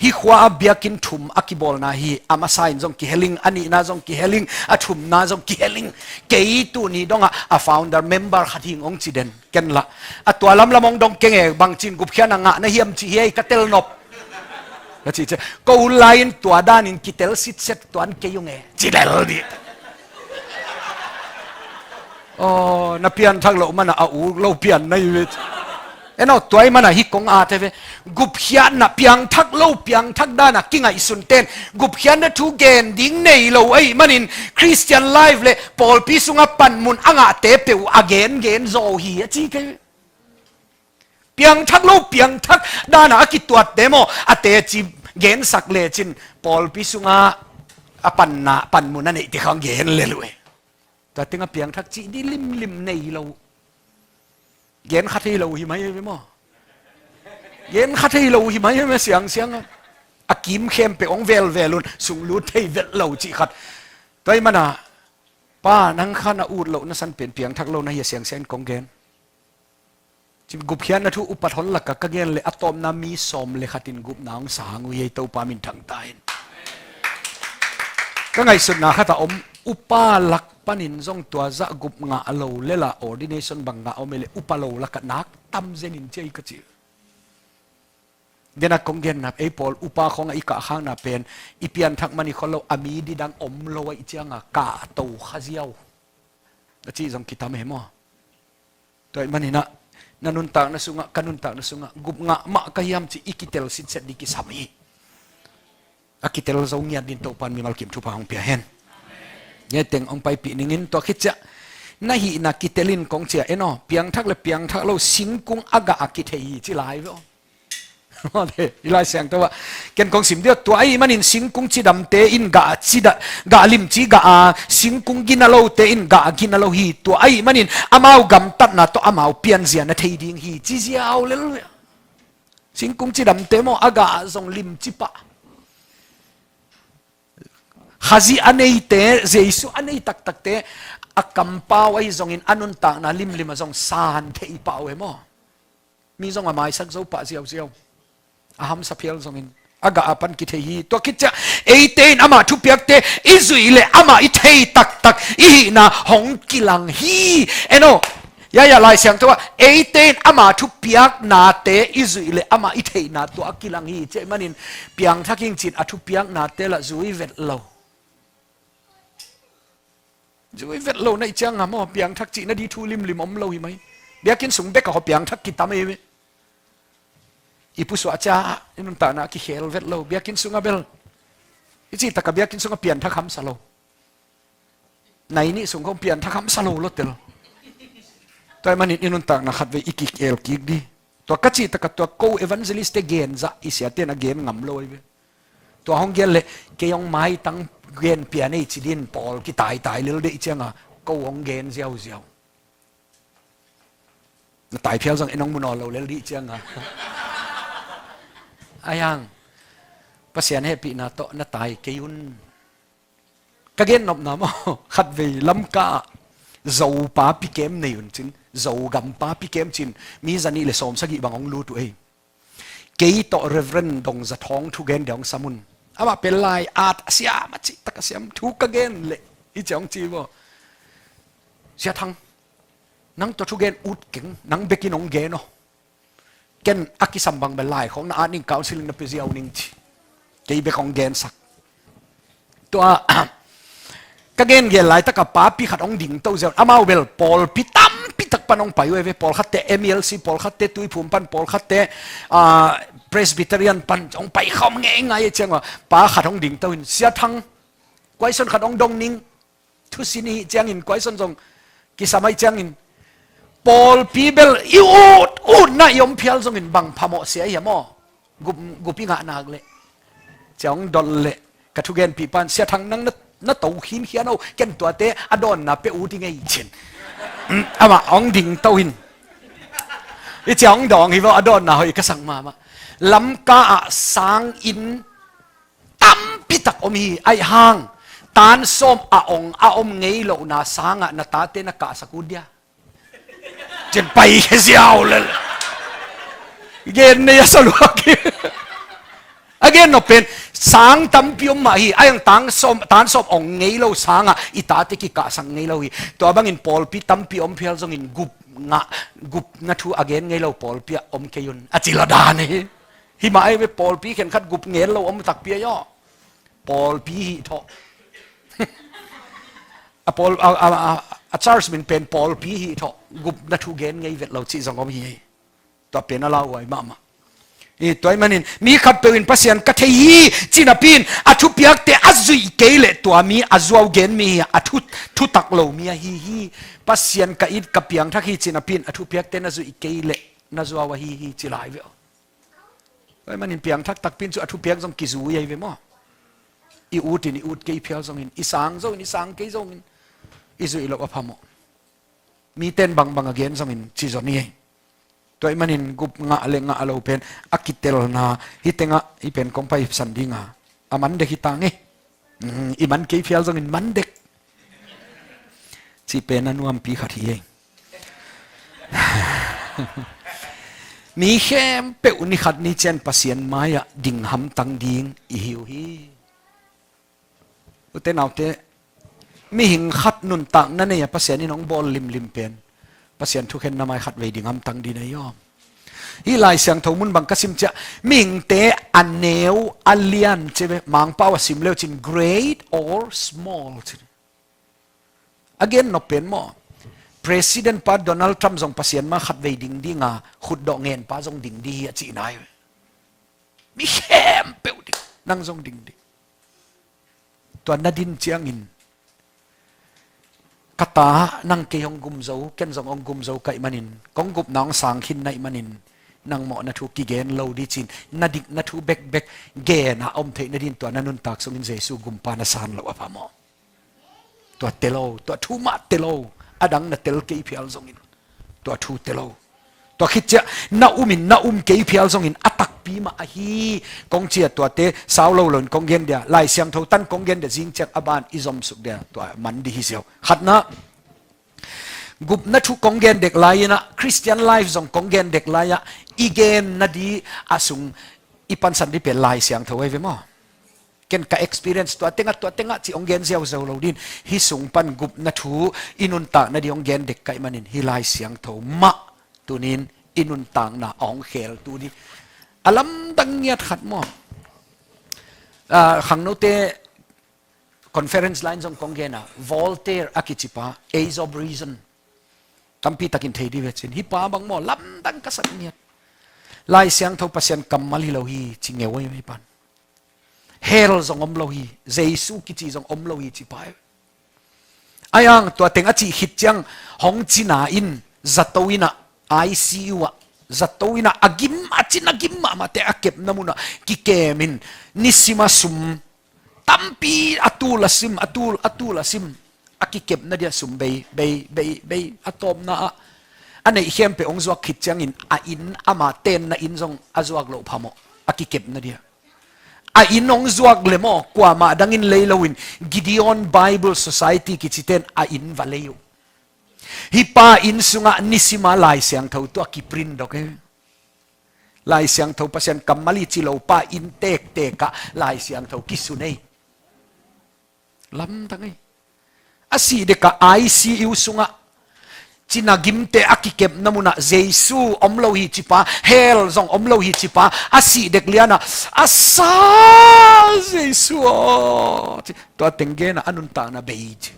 Hih khua a biakinn thum a kibawlna hi, a masa in zong kiheling, a nihna zong kiheling, a thumna zong kiheling. Kei tuni dongah a founder member khat hing hong ci den, ken lah. A tua lamlam hong dong kenge bangcin gupkhiatna ngah na hiam ci hi ei ka tel nop. Ka ci ciah, ko lai-in tua danin kitel sitset tuan kei ung e. Ci lel dih. Aw, na pianthak loh mana a uk lo pian na hi ve. Eno, tua ih mana hih kong at hi ve. Gupkhiatna piangthak lo, piangthak dana kingaihsun ten gupkhiatna thu gen ding nei lo ahih manin Christian life le pawlpi sunga panmun a ngahte peuh a gengen zaw hi a ci kei ve. Piangthak lo, piangthak dana a kituatte maw, a teci gensak lecin pawlpi sunga a panna, panmun a neihte khawng gen lel uh e. Tua tengah piangthak cih dih limlim nei lo. Gen kha thei lo hi mai ve maw. Gen kha thei lo hi mai ve siangsiang a. A kim khempeuh hong velvel un, sunglut thei vet lo cih khat. Tua ih mana, pa nang kha na ut loh na san pen piangthak lo na hi a siangsiang in kong gen. Cin gupkhiatna thu upat hon lakah ka gen le a tawpna mi sawm le khatin gupna hong sang uh hi ei Topa minthang ta in. Ka ngaihsutna khatah om upa lak panin zong tua zah gup ngah lo lela ordination bang ngah om ei le upa lo lakah nak tam zenin ci ei ka ci. Dena kong genna ei pawl upa khawngah i kahkhakna pen i pianthak man i khol lo a mi didang om lo ahih cianga kahto kha ziau. A cih zong kitam e maw. Tua ih maninah na nuntakna sungah, ka nuntakna sungah gup ngah mah ka hiam cih i kitel sitset dih kisam hi. A kitel zo ngiat din Topan mimal kim thupha hong pia hen. Ngeteng hong paipih ningin tua khit ciah na hihna kitel in kong cia en aw, piangthak le piangthak lo singkung a gah a kithei hi ci lai ve aw. I Lai Siangtho ah ken kong sim dia, tua ahih manin singkung cidamte in gah cida, gah limci gah a, singkung gina lote in gah gina lo hi. Tua ahih manin amau gamtatna tawh amau pianzia na thei ding hi ci ziau lel. Singkung cidamte maw a gah zong limci pah. Khazih a neite, Jesu a nei taktakte a kampau ahi zongin a nuntakna limlim a zong san thei pah uh e maw. Mi zong a maisak zo pah ziauziau. A hamsa phial zongin a gah a pan kithei hi. Tua khit ciah eite in amah thupiakte i zuih le amah i thei taktak i hihna hong kilang hi. En aw, ya ya, Lai Siangtho ah eite in amah thupiaknate i zuih le amah i theihna tua a kilang hi. Ciah manin piangthak hing cin a thupiaknate lah zui vet lo. Zui vet lo na hih cianga maw, piangthak cihna dih thu limlim om lo hi mai. Biakinn sung bek a haw piangthak kitam ei ve. I pusuah cia i nuntakna a kikhel vet lo. Biakinn sunga bel i cih taka biakinn sunga pianthak hamsa lo. Nai nih sung khawng pianthak hamsa lo lo tel. Tua ahih manin i nuntakna khatvei i kikhel kik dih. Tua ka cih takah tua ko evangelist te gen zah i siate na gen ngam lo ahi ve. Tua hong gen leh kei hong maitang gen pian ei ci din pawl kitaitai lel deih cianga ko hong gen ziauziau. Na taiphial zong en hong mu nawn lo lel dih cianga. Ai hang Pasian hehpihna tawh na tai kei un. Ka gen nopna maw, khatvei Lamka ah Zopa pikem nei un cin, Zogam pa pikem cin, mi zanih le sawmsagih bang hong lut uh ei. Kei tawh Reverend Dong Za Thawng thugen dia hong sam un. Amah pen lai at a siam a cih tak a siam, thu ka gen leh i cia hong ci maw. Sia Thang, nang tawh thugen ut keng, nang bekin hong gen aw. Ken a kisam bang bel lai khawng na at ning, counseling na pia ziau ning ci. Kei bek hong gensak. Tua ka gen gel laitak a papi khat hong dingto ziau. Amau bel pawlpi tampi tak pan hong pai uh ei ve. Pawlkhatte M E L C, pawlkhatte Tuiphum pan, pawlkhatte, ah, Presbyterian pan hong pai khawm ngeingai ei ciang a, pa khat hong dingto in, Sia Thang, kuaison khat hong dong ning. Thusin i hih ciangin kuaison zong kisam ahih ciangin, pawlpi bel i ut utna i om phial zongin bang phamawh sia hiam aw? Gup, gup i ngah nak leh. Ciang hong dot leh ka thugenpih pan, Sia Thang, nang na, na to khinkhian o, ken tuate a dawnna pia ut i ngei cin. Amah hong dingto in, i ciang hong dawng hi vaw, a dawnna hoih ka sak mahmah. Lamka ah sang inn tampi tak om hi. Ahih hang tan sawm a ong a om ngei lohna sangah na tate na kahsak ut dia? Cin pai khia ziau lel. Gen nei a sa luak hi. A gen nop pen, sang tampi om mah hi. Ahih hang tan sawm, tan sawm ong ngei lo sangah i tate kikahsak ngei lo hi. Tua bangin pawlpi tampi om phial zongin gup ngah, gupna thu a gen ngei lo pawlpi ah om kei un, a ci lo dan hi. Hi mah ei ve, pawlpi khenkhat gup ngen lo om takpi ei aw. Pawlpi hih thawh. A pawl, a, a, a, a church min pen pawlpi hih thawh. Gupna thu gen ngei vet lo cih zong om hi ei. Tua pen a lauhuai mahmah. I, tua ahih manin mi khatpeuh in Pasian ka thei hi ci napi in a thupiakte a zuih kei leh tua mi a zuau gen mi hi a, thu, thutak lo mi ahi hi. Pasian ka it ka piangthak hi ci napi in a thupiakte na zuih kei leh na zuau ahi hi ci lai ve aw. Tua ahih manin piangthak takpi in cu a thupiak zong kizui ahi ve maw? I ut in i ut kei phial zongin, i sang zongin i sang kei zongin i zuih loh a phamawh. Mite in bangbang a gen zongin ci zon hi ei. Tua ahih manin gup ngah le ngah lo pen a kitelna, hih tengah hih pen kong paisan ding a, a man dek hi ta ngei. Mm, i man kei phial zongin man dek cih pen a nuampi khat hi ei. Mi khempeuh ni khat ni ciang Pasian mai-ah ding hamtang ding i hi uh hi. Ute naute, mihing khat nuntakna nei a Pasian in hong bawl limlim pen Pasian thukhenna mai khat vei ding hamtang ding na hi om. Hih Lai Siangtho mun bang ka sim ciang, mihingte a neu a lian ci ve, Mangpau a sim leu cin great or small ci. A gen nop pen maw, President pa Donald Trump zong Pasian mai khat vei ding ding a, khutdawh ngen pa zong ding ding hi a cihna hi. Mi khempeuh ding, nang zong ding ding. Tua na din ciangin, ka ta, nang kei hong gum zo, ken zong hong gum zo ka hih manin, kong gupna hong sang khin na hih manin, nang mawhna thu kigen lo ding ci-in na dikna thu bekbek gen a om theih nading tua na nuntak sungin Jesu gumpa na san loh a phamawh. Tua tel o, tua thu mah tel o, a dang na tel kei phial zongin tua thu tel o. Tua khit ciang na um in na um kei phial zongin a takpi mah ahi. Kong ci a, tuate sau lo loin kong gen dia, Lai Siangtho tan kong gen dia, zing ciang a ban i zom suk dia, tua man ding hi ziau. Khatna, gupna thu kong gen dek lai-in ah, Christian life zong kong gen dek lai-ah i gen nading a sung i pansan ding pen Lai Siangtho ahi ve maw? Ken ka experience tua tengah, tua tengah ci hong gen ziauziau lo ding. Hih sung pan gupna thu i nuntak nading hong gen dek ka hih manin hih Lai Siangtho mah tuni-in i nuntakna a hong kheltu ding. A lamdang ngiat khat maw? Ah, khangnote conference lai-in zong kong gen a, Voltaire a kici pa, Age of Reason. Tampi takin thei ding ve cin. Hih pa bang maw, lamdang ka sak ngiat. Lai Siangtho Pasian kammal hi lo hi ci ngeu ahi pan. Hell zong om lo hi, Jesu kici zong om lo hi ci pa hi. Ahih hang tua teng a cih khit ciang hong cina in zato inn ah, I C U ah, zato inn ah a gim, a cin a gim mahmahte a kepna mun ah kikem in nisim a sum tampi a tul a sim, a tul, a tul a sim. A kikepna dia sum bei, bei, bei, bei, a tawpna ah a neih khempeuh hong zuak khit ciangin a inn, ama tenna inn zong a zuak loh phamawh. A kikepna dia a inn hong zuak le maw, kuamah dangin lei loin Gideon Bible Society kicite in a inn va lei uh. Hih pa inn sungah nisim a Lai Siangtho tua kiprint dok hi. Lai Siangtho Pasian kammal hi ci lo pa inn tektek ah Lai Siangtho kisun hi. Lamdang hi. A sih dek a I C U sungah Cina gimte a kikepna munah Jesu om lo hi cipa, hell zong om lo hi cipa, a sih dek lianah, a sa Jesu aw, ci. Tua teng genah a nuntakna bei ci.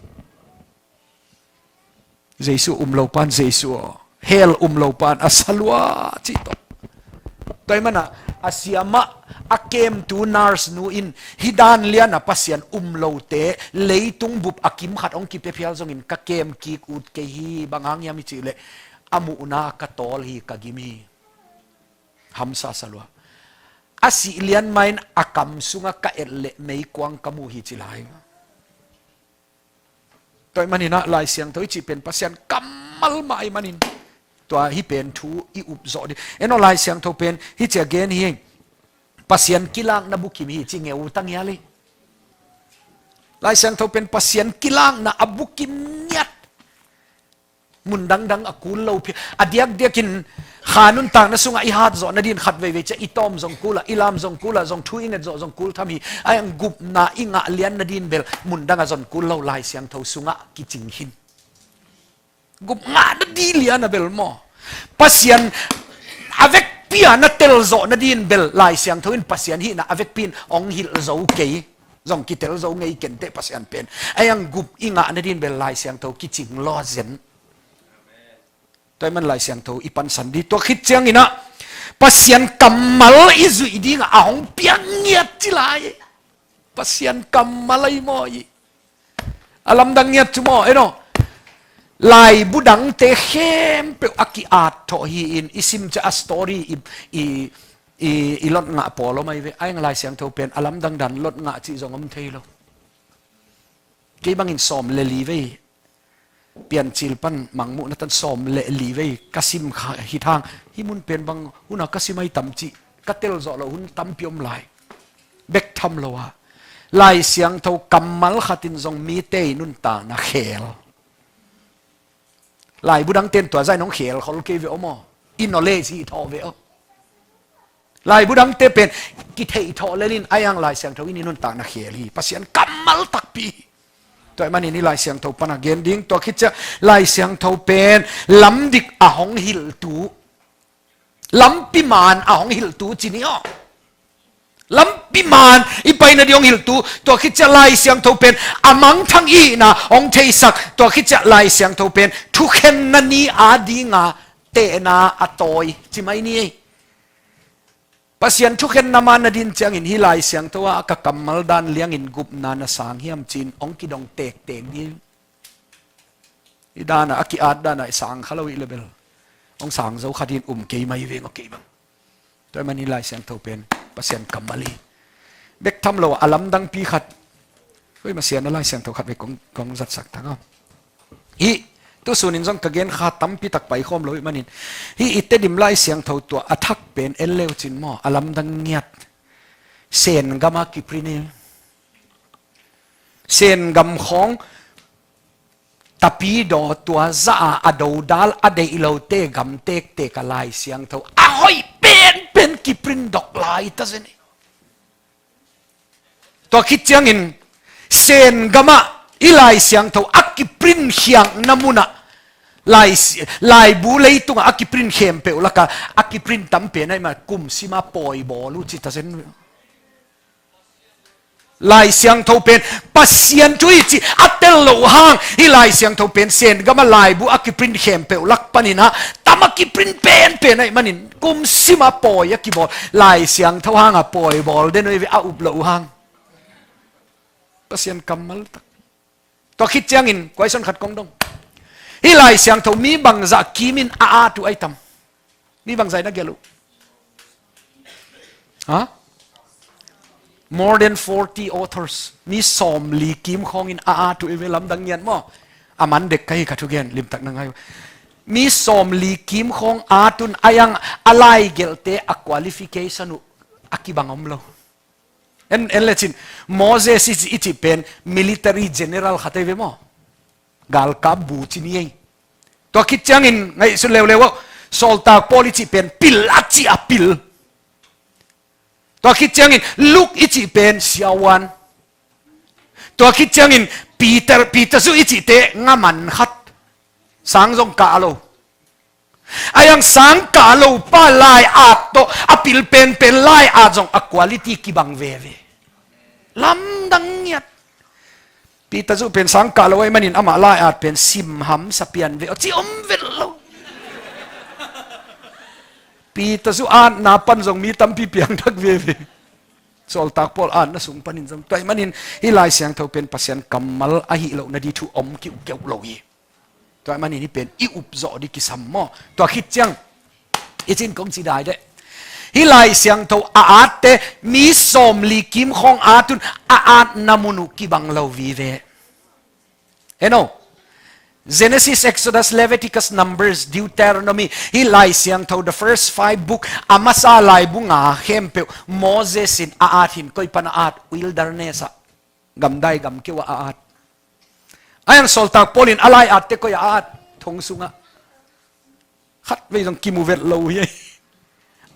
Jesu um lo pan Jesu aw, hell um lo pan a sa lua ci tawh. Tua ahih manah a siamah a kemtu nurse nu in hih dan lianah Pasian um lote leitung bup a kim khat hong kipia phial zongin ka kem kik ut kei hi, bang hang hiam i cih leh a muhna ka tawl hi, ka gim hi. Hamsa sa lua. A sih lian mah in a kam sungah ka et leh meikuang ka mu hi ci lai. Tua ahih maninah Lai Siangtho i cih pen Pasian kammal mah ahih manin tua hih pen thu i up zawh ding. En aw, Lai Siangtho pen hih ci a gen hi. Pasian kilakna bukim hi ci ngeu ta ngial hi. Lai Siangtho pen Pasian kilakna a bukim ngiat. Mun dangdang a kul lo phia. A diakdiakin kha nuntakna sungah i hat zawh nadin khat veivei ciah i tawm zong kul ah, i lam zong kul ah, zong thu i nget zawh zong kul tham hi. Ahi hang gupna i ngah lian nadin bel mun dang a zon kul lo, Lai Siangtho sungah kicing khin. Gup ngah nadi lian a bel maw, Pasian a vekpi a na tel zawh nadin bel Lai Siangtho in Pasian hihna a vekpi in hong hilh zo kei. Zong kitel zo ngei kenteh Pasian pen. Ahi hang gup i ngah nadin bel Lai Siangtho kicing law zen. Tua ahih man Lai Siangtho i pansan dih. Tua khit cianginah Pasian kammal i zuih dingah a hong piang ngiat ci lai. Pasian kammal ahi maw i. A lamdang ngiat cu maw, en aw. Laibu dangte khempeuh a ki-at thawh hi-in i sim ciah a story i, i, i, i lot ngah pawl om ahi ve. Ahi hang Lai Siangtho pen a lamdang dan lot ngah cih zong om thei lo. Kei bangin sawm le li vei Piancil pan Mangmuhna tan sawm le li vei ka sim kha hi thang. Hih mun pen bang huna ka sim ahi tam cih ka tel zawh loh hun tampi om lai. Bek tham lo a Lai Siangtho kammal khatin zong mite i nuntakna khel. Laibu dangte in tua zah in hong khel khol kei ve aw maw. I knowledge hi thawh ve aw. Laibu dangte pen kitheih thawh lelin ahi hang Lai Siangtho in i nuntakna khel hi. Pasian kammal takpi hi. Tua ahih manin i Lai Siangtho pana gen ding, tua khit ciah Lai Siangtho pen lamdik a hong hilhtu, lampi man a hong hilhtu ci ni aw. Lampi man i paina ding hong hilhtu, tua khit ciah Lai Siangtho pen a mangthang ihihna hong theisak, tua khit ciah Lai Siangtho pen thukhenna ni a dinga tehna a tawi ci mai ni. Pasian thukhenna man na din ciangin hih Lai Siangtho ah ka kammal dan liangin gupna na sang hiam ci-in hong kidong tektek ding. Hih danah a ki-at danah i sang kha lo i le bel hong sang zo khat in um kei mai veng aw kei bang. Tua ahih man hih Lai Siangtho pen Pasian kammal hi. Bek tham lo a lamdangpi khat. Hoi masian a Lai Siangtho khat vei kong, kong zatsak thang aw. Hih tusun in zong ka gen kha tampi tak paikhawm lo ahih manin hih i Tedim Lai Siangtho tua a thak pen en leu cin maw, a lamdang ngiat. Sen gama kiprint hi. Sen gam khawng tapidaw tua zah a dodal a deih lote gam tektek a Lai Siangtho a hoih penpen kiprint dok lai ta zen hi. Tua khit ciangin Sen gamah i Lai Siangtho a kiprint khiakna munah Lai, laibu leitungah a kiprint khempeuh lakah a kiprint tam pen ahih mah kum sima pawi bawl uh ci ta zen. Lai Siangtho pen Pasian thu hi ci a tel loh hang hih Lai Siangtho pen Sen gamah laibu a kiprint khempeuh lak paninah tam a kiprint penpen ahih manin kum sima pawi a kibawl. Lai Siangtho hangah pawi bawl den uh hi ve a up loh uh hang. Pasian kammal tak. Tua khit ciangin question khat kong dong. Hih Lai Siangtho mi bangzah kimin a at uh ahi tam? Mi bangzah in a gelh uh? Ha? More than forty authors. Mi sawmli kim khawngin a at uh i ve lamdang ngiat maw? A man dek ka hi ka thugen limtak na ngai uh. Mi sawmli kim khawng at un a yang a lai gelhte a qualification uh a kibang om lo. En, en lecin Moses i cih, i cih pen military general khat ei ve maw? Galkap bu ci ni ei. Tua khit ciangin ngaihsut leuleu uh. Sawltak Paul i cih pen pil a cih a pil. Tua khit ciangin Luke i cih pen siavuan. Tua khit ciangin Peter, Peter zu i cihte ngaman khat. Sang zong kah lo. Ahi hang sang kah lo pa lai-at tawh a pil penpen lai-at zong a quality kibang veve. Lamdang ngiat. Peter Zu pen sang kah lo ahih manin amah lai-at pen simham sa pian ve aw ci om vet lo. Peter Zu atna pan zong mi tampi piangthak veve. Sawltak Paul atna sung panin zong. Tua ahih manin hih Lai Siangtho pen Pasian kammal ahih lohna ding thu om kiuhkeuh lo hi. Tua ahih manin hih pen i up zawh ding kisam maw? Tua khit ciang i cin kong ci dai deh. Hih Lai Siangtho a atte mi sawmli kim khawng at un, a atna mun uh kibang lo vive. Eno, Genesis, Exodus, Leviticus, Numbers, Deuteronomy, hih Lai Siangtho, the first five book, a masa laibu nga khempeuh Moses in a at hi in, koi pan a at? Wilderness ah, gamdai gamkeu ah a at. Ahi hang Sawltak Paul in a lai-atte koi ah a at? Thong sungah. Khatvei zong kimu vet lo hi.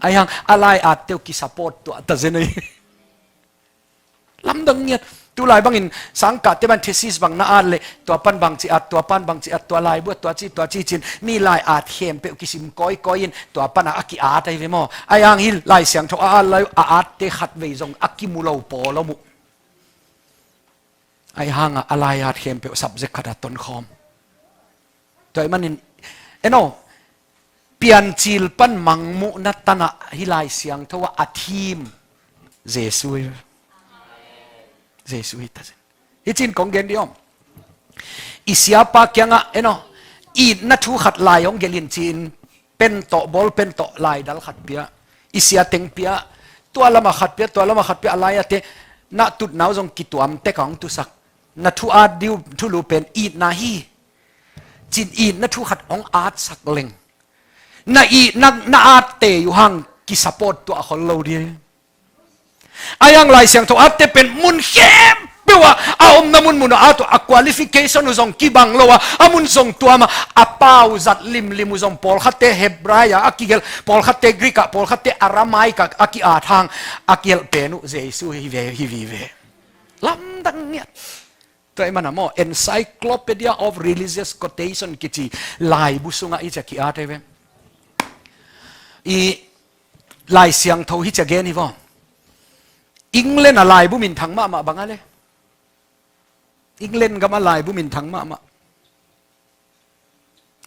Ahi hang a lai-atte uh kisupport tuah ta zen ahi. Lamdang ngiat. Tulai bangin sang kahte bang thesis bang na at leh, tua pan bangci at, tua pan bangci at, tua laibu ah tua ci, tua ci cin, mi lai-at khempeuh kisim kawikawi in tua pan a ki-at ahi ve maw? Ahi hang hih Lai Siangtho a at lai uh, a atte khatvei zong a kimu lo pawl om uh. Ahi hangah a lai-at khempeuh subject khat ah tonkhawm. Tua ahih manin, eno, Piancil pan Mangmuhna tan ah hih Lai Siangtho ah a theme Jesu hi. Jesu hi ta zen. Hih cin kong gen dih om. I siapa kiangah, eno, itna thu khat lai hong gelh in ci-in, pen tawh, ball pen tawh laidal khat pia. I sia teng pia, tua lamah khat pia, tua lamah khat pia, a lai-atte na tutna uh zong kituam tek a hong tusak. Na thu at ding uh thulu pen itna hi. Cin itna thu khat hong atsak leng, na itna na atte uh hang kisupport tuah khol lo ding. Ahi hang Lai Siangtho atte pen mun khempeuh ah, a omna munmun ah at uh, a qualification uh zong kibang lo a, a mun zong tuam a, a pau zat limlim uh zong pawlkhatte Hebrai ah a kigelh, pawlkhatte Greek ah, pawlkhatte Aramaic ah a ki-at hang a kigelh pen uh Jesu hi ve, hi vive. Lamdang ngiat. Tua ahih manin maw, Encyclopedia of Religious Quotation kici laibu sungah hih ci a ki-at ahi ve. I Lai Siangtho hih ci a gen hi vaw. England a laibu minthang mahmah bang a le. England gam a laibu minthang mahmah.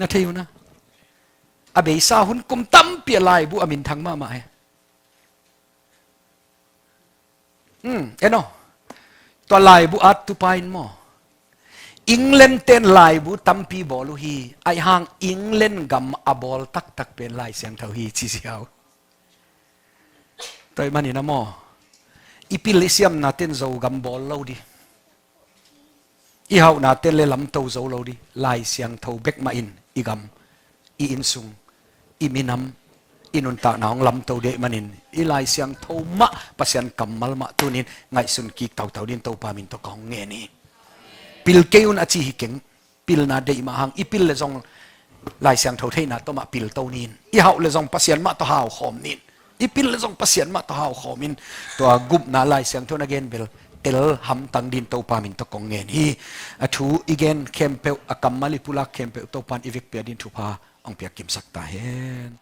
Na thei uh na. A beisa hun kum tampi a laibu a minthang mahmah hi. Hmm, eno. Tua laibu at tupa in maw, England ten laibu tampi bawl uh hi. Ahi hang England gam a bawl taktak pen Lai Siangtho hi ci ziau. Tua ahih manin a maw, i pil i siamna ten Zogam bawl lo ding. I hauhna ten le lamto zo lo ding. Lai Siangtho bek mah in i gam, i innsung, i minam, i nuntakna hong lamto ding ahih manin, i Lai Siangtho mah, Pasian kammal mah tunin ngaihsun kik tautau dingin Topa min tawh ka hong ngen hi. Pil kei un a ci hi keng. Pilna deih mah hang, i pil le zong Lai Siangtho theihna tawh mah pilto nin. I hauh le zong Pasian mah tawh haukhawm nin. I pil le zong Pasian mah tawh haukhawm in. Tua gupna Lai Siangtho na gen bel tel hamtang dingin Topa min tawh kong ngen hi. A thu i gen khempeuh, a kammal i pulak khempeuh Topa in i vekpi-a dingin thupha hong piak kimsak ta hen.